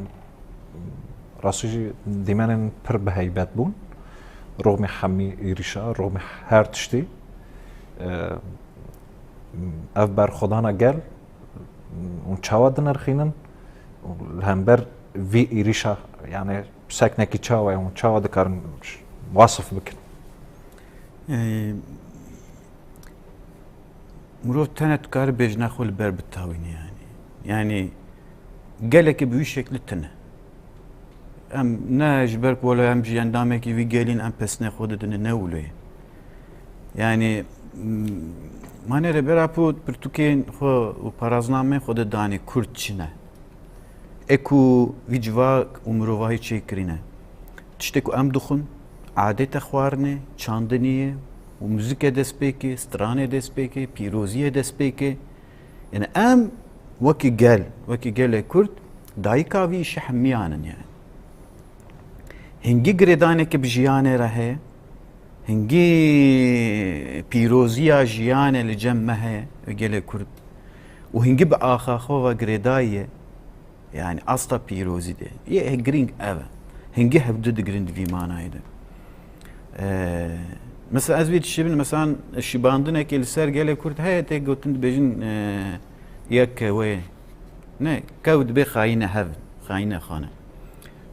rastî jî dîmenên pir bi heybet bûn. Roxmê hemî êrîşa, roxmê her tiştî. E, ev berxwedana gel, hûn çawa dinirxînin? Û li hember vî êrîşa, yani seknekî çawa ye? Hûn çawa dikarin wasif bikin? Ee, mirov tene dikare bêjna xwe li ber bitawîne yani. Yani gelekî bi wî şeklî tune. Em ne ji ber ku wela em jî endamekî vî gelîn em pesnê xwe didine, ne wilo ye. Yani, m-, mane Rêber Apo pirtûkên xwe û paraznameyên xwe de danê Kurd çi ne. Ê ku vî civak û mirovahî çêkirîne. Tiştê ku em dixwin, adeta xwarinê, çandinî ye û muzîkê destpêkê, stranê destpêkê, pîroziyê destpêkê. Yani em wekî gel, wekî gelê Kurd, dayika vî îşê hemiyan in yani. Hingî girêdaneke bi jiyanê re heye, hingî pîroziya jiyanê li cem me heye, gelê Kurd. Û hingî bi axa xwe ve girêdayî ye. Yani asta pîrozî de. Yê girîng ev e. Hingî hevdu digirin di vî manayê de. Ee, mesela ez vê dişibin, mesela şibandinekê li ser gelê Kurd heye, tê gotin dibêjin, ee, yek keweyê. Ne, kew dibê xayîne hev, xayîne xane.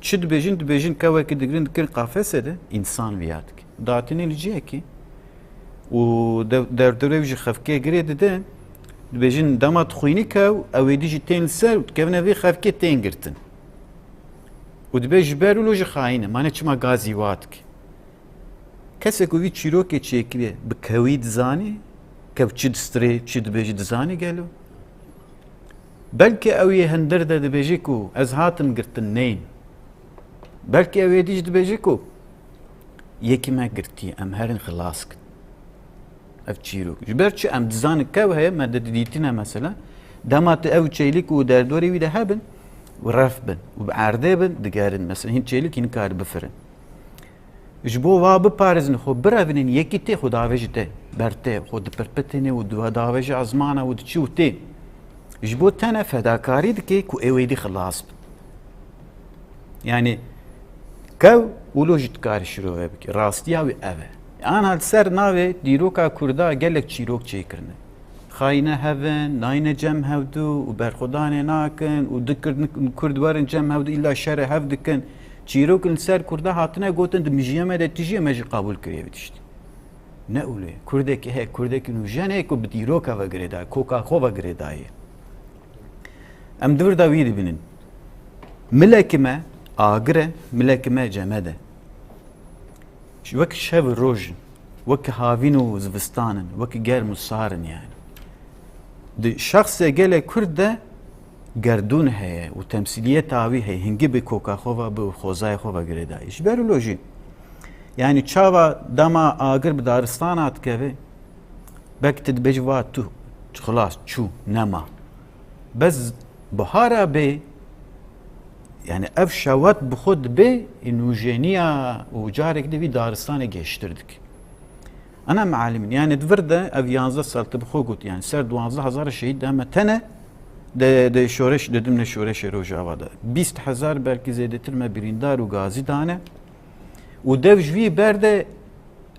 Çi dibêjin? Dibêjin kewekî digirin dikirin qafesê de, însan viya dike. Datînê li cihekî û de-, derdorê wî jî xefkê girê dide, dibêjin dema dixwînî kew, ew êdî jî tên li ser û dikevine vê xefkê tên girtin. Û dibê ji ber wilo jî xayîn e, mane çima gazî wa dike? Kesê ku vî çîrokê çêkiriye, bi kewî dizanî, kew çi distirê, çi dibêjî dizanî gelo? Belkî ew yê hindir de dibêjî ku ez hatim girtin neyên. Belkî ew êdî jî dibêje ku yekî me girtiye, em herin xilas kin. Ev çîrok. Ji ber çi em dizanin kew heye, me di dîtine mesela. Dema tu ew çêlik û derdorê wî de hebin û ref bin û bi erdê bin, digerin. Mesela hîn çêlik hîn kar bifirin. Ji bo wa biparêzin, xwe birevînin, yekî tê xwe davêje te, ber te, xwe dipirpitîne û di davêje ezmana û diçî û tê. Ji bo te ne fedakarî dike ku ew êdî xilas bin. Yanî kew û lo jî dikarî şirove bike. Rastiya wî ev e. Ana li ser navê dîroka Kurda gelek çîrok çêkirine. Xayîne hev in, nayne cem hevdu û berxwedanê nakin û dikirin Kurd werin cem hevdu îlla şerê hev dikin. Çîrok li ser Kurda hatine gotin, di mijiya me de tijî me jî qebûl kiriye vî tiştî. Ne ûlê. Kurdekî heye, Kurdekî nûjen heye ku bi dîroka ve girêdayê, koka xwe ve girêdayê. Em di vir de wî dibînin. Milekî me agir e, milekî me cemed e. Wek şev û roj in, wek havîn û zivistan in, wek germ û sar in yani. Di şexsê gelê Kurd de gerdûn heye û temsîliyeta wî heye, hingî bi koka xwe ve, bi xwezayê xwe ve girêdayî. Ji ber wilo jî, yani çawa dema agir bi daristana dikeve, belkî tu dibêjî va tu, xilas, çû, nema. Bes bihara bê, yani ev şewat bi xwe dibê, e, nûjeniya û carek di vî daristanê geştir dike. Ana mealimîn, yani di vir de ev yanzdeh sal tu bi xwe got, yani ser duwazdeh hezar şehîd de me tene de, de şoreş, de dimne şoreşê Rojava de. Bîst hezar belkî zêdetir me birîndar û gazî dane. Û dev ji vî ber de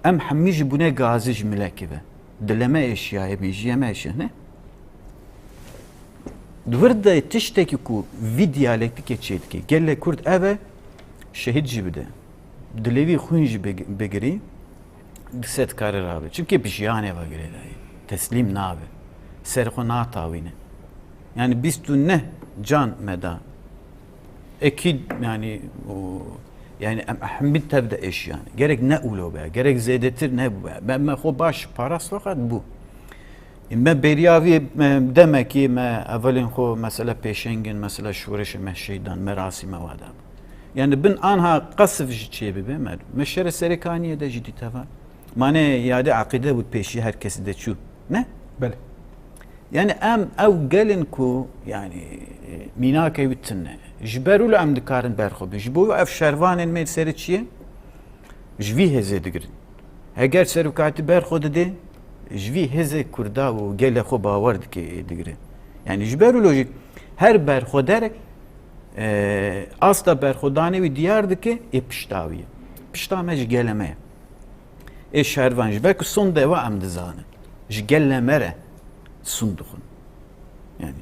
em hemî jî bûne gazî ji milekî ve. Dilê me êşiyaye, mêjiyê me êşiya, ne? Di vir de tiştekî ku vî diyalektikê çêdike, gelê Kurd ev e, şehîd jî bide. Dilê wî xwîn jî big-, bigirî, dise dikare rabe. Çimkî bi jiyanê ve girêdayî. Teslîm nabe. Serê xwe natawîne. Yani bîst û neh can me da. Ekîd, yani, o, yani em hemî tev de êşiyan. Gerek ne ûlo be, gerek zêdetir nebûbe. Me, me xwe baş parast, feqet bû. Me bêriya vî, me demekî me evelên xwe mesela pêşengên, mesela şoreşê me şehîdan, merasîme wa da. Yani bin anha qesf jî çê bibe, me, me şerê Serêkaniyê de jî dît heva. Mane yadê eqîde bû pêşî her kesî de çû. Ne? Belê. Yani em ew gelin ku, yani, e, mînakê wî tune. Ji ber wilo em dikarin berxwe bin. Ji bo ev şervanên me li serê çi ye? Ji vî hêzê digirin. Heger serokatî berxwe didê, ji vî hêzê Kurda û gelê xwe bawer dike, ê digire. Yani ji ber wilo jî her berxwederek, e, asta berxwedanê wî diyar dike, ê pişta wî ye. Pişta me ji gelê me ye. Ê şervan, ji ber ku sonde we em dizanin. Ji gelê me re sûn dixwin. Yani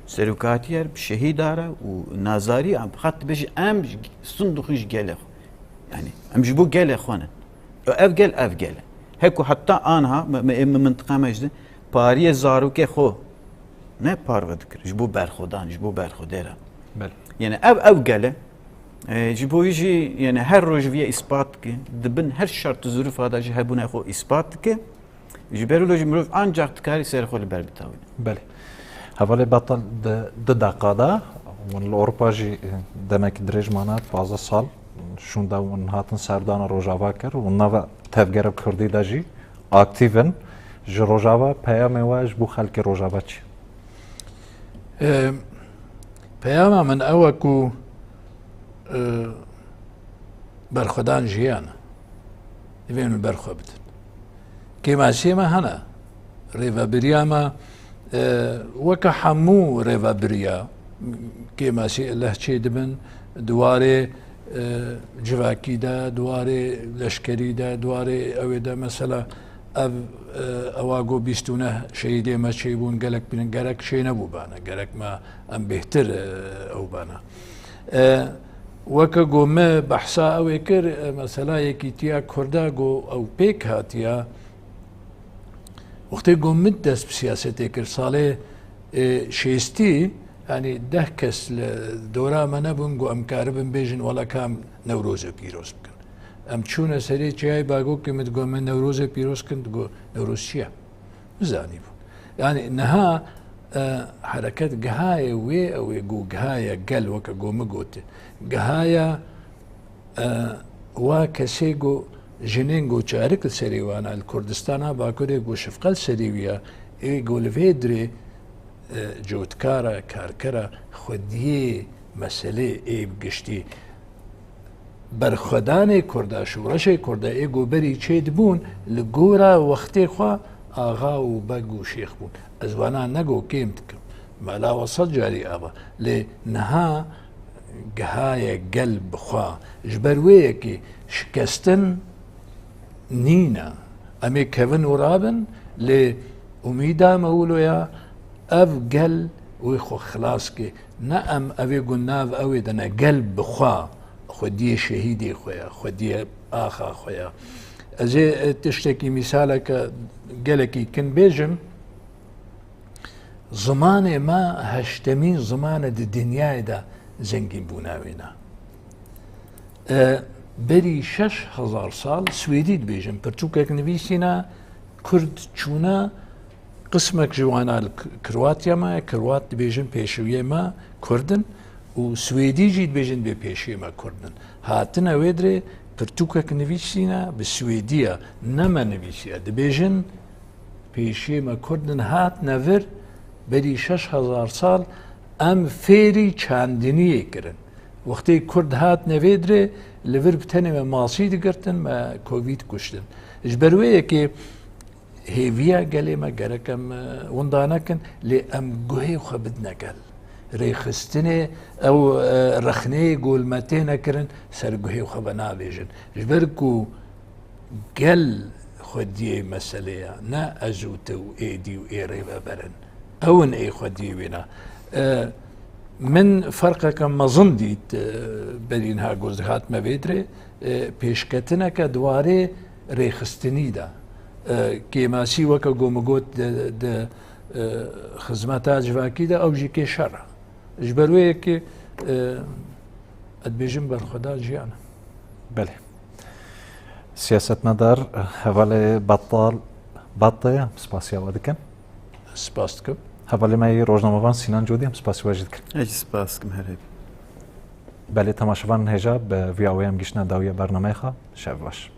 serokatiyer bi şehîda re û nazarî em xet dibêjin, em ji, sûn dixwin ji gelê xwe. Yani em ji bo gelê xwe ne. Ev gel, ev gel e. Heku heta anha me, me, me mintiqa me jî de pariyê zarokê xwe ne parve dikir. Ji bo berxwedan, ji bo berxwedêra. Belê. Yani ev, ev gel e. E, ji bo wî jî, yani her roj viye îspat dike. Di bin her şert û zirûfa de jî hebûna xwe îspat dike. Ji ber wilo jî mirov ancak dikarî serê xwe li ber bitawîne. Belê. Hevalê Betal, di du deqa de, hûn li Ewropa jî, e, demekî dirêj mane, pazdeh sal, şûnde hûn hatin serdana Rojava kir, hûn nava tevgera Kurdî de jî aktîv in. Ji Rojava peyamê we ji bo xelkê Rojava çi? E, peyama min ew e ku, e, berxwedan jiyan e. Divê min berxwe bidin. Kêmasiyê me hene. Rêvebiriya me, e, weke hemû rêvebiriya kêmasî lehçê dibin, di warê, e, civakî de, di warê leşkerî de, di warê ew ê de, mesela, ev, e, ewa go bîst û neh şehîdê me çêbûn, gelek bînin, gerek çê nebûbane, gerek me em bêhtir, e, ew bane. E, weke go me behsa ew ê kir, e, mesela Yekîtiya Kurda go ew pêk hatiya, wextê go min dest bi siyasetê kir, salê, e, şêstî, yanî deh kes li dora me nebûn, go em karibin bêjin, wela kam Newrozê pîroz bikin. Em çûne serê çiyayê Bagokê, min digo, me Newrozê pîroz kin, digo, Newroz çi ye? Bizanîbûn. Yani niha, e, hereket gihaye wê, ew ê ku gihaye gel, weke ku min gote. Gihaye E, wa kesê ku jinên ku çarik li serê wan e, li Kurdistana Bakurê ku şifqe li serê wî ye, ê ku li vê dirê, e, cotkar e, karker e, xwediyê meselê ê bi giştî. Berxwedanê Kurda, şoreşê Kurda ê ku berî çêdibûn, li gora wextê xwe axa û beg û şêx bûn. Ez wana ne ku kêm dikim. Mela we sed carî ava. Lê niha gihaye gel bi xwe. Ji ber wê yekê şikestin nîne. Em ê kevin û rabin, lê umîda me wilo ya, ev gel wê xwe xilas ke. Ne em evê ku nav ew ê de ne, gel bi xwe, xwediyê şehîdê xwe ya, xwediyê axa xwe ya. Ez ê, e, tiştekî, mîsaleke gelekî kin bêjim, zimanê me heştemîn ziman e di dinyayê de zengînbûna wê ne. E, berî şeş hezar sal Swêdî dibêjin, pirtûkek nivîsîne, Kurd çûne, qismek ji wana li K-, Kroatya me, Kroat dibêjin pêşewiyê me Kurd in û Swêdî jî dibêjin bê pêşiyê me Kurd in. Hatine wê dirê pirtûkek nivîsîne bi Swêdî ye, ne me nivîsiye. Dibêjin pêşiyê me Kurd in, hatine vir, berî şeş hezar sal em fêrî çandiniyê kirin. Wextê Kurd hatine vê dirê, li vir bi tenê me masî digirtin, me kovî dikuştin. Ji ber wê yekê hêviya gelê me gerek em, e, winda nekin, lê em guhê xwe bidine gel. Rêxistinê ew, e, rexneyê ku li me têne kirin, ser guhê xwe venavêjin. Ji ber ku gel xwediyê meselê ye, ne ez û tu û êdî û ê rêveber in. Ew in ê xwediyê wê ne. E, min ferqeke mezin dît, e, berî niha ku ez hatime vê dirê, e, pêşketineke di warê rêxistinî de. E, kêmasî weke ku min got di, di, e, xizmeta civakî de ew jî kê şer e. Ji ber wê yekê, e, ez dibêjim berxwedar jiyan e. Belê. Siyasetmedar hevalê Battal Battê, em spasiya we dikin. Spas dikim. Hevalê me yê rojnamevan Sînan Codî, em spasiya we jî dikin. Ez jî spas dikim, her heb. Belê, temaşevan hêja bi vîya wê em giştine dawiya bernameyê xwe. Şev baş.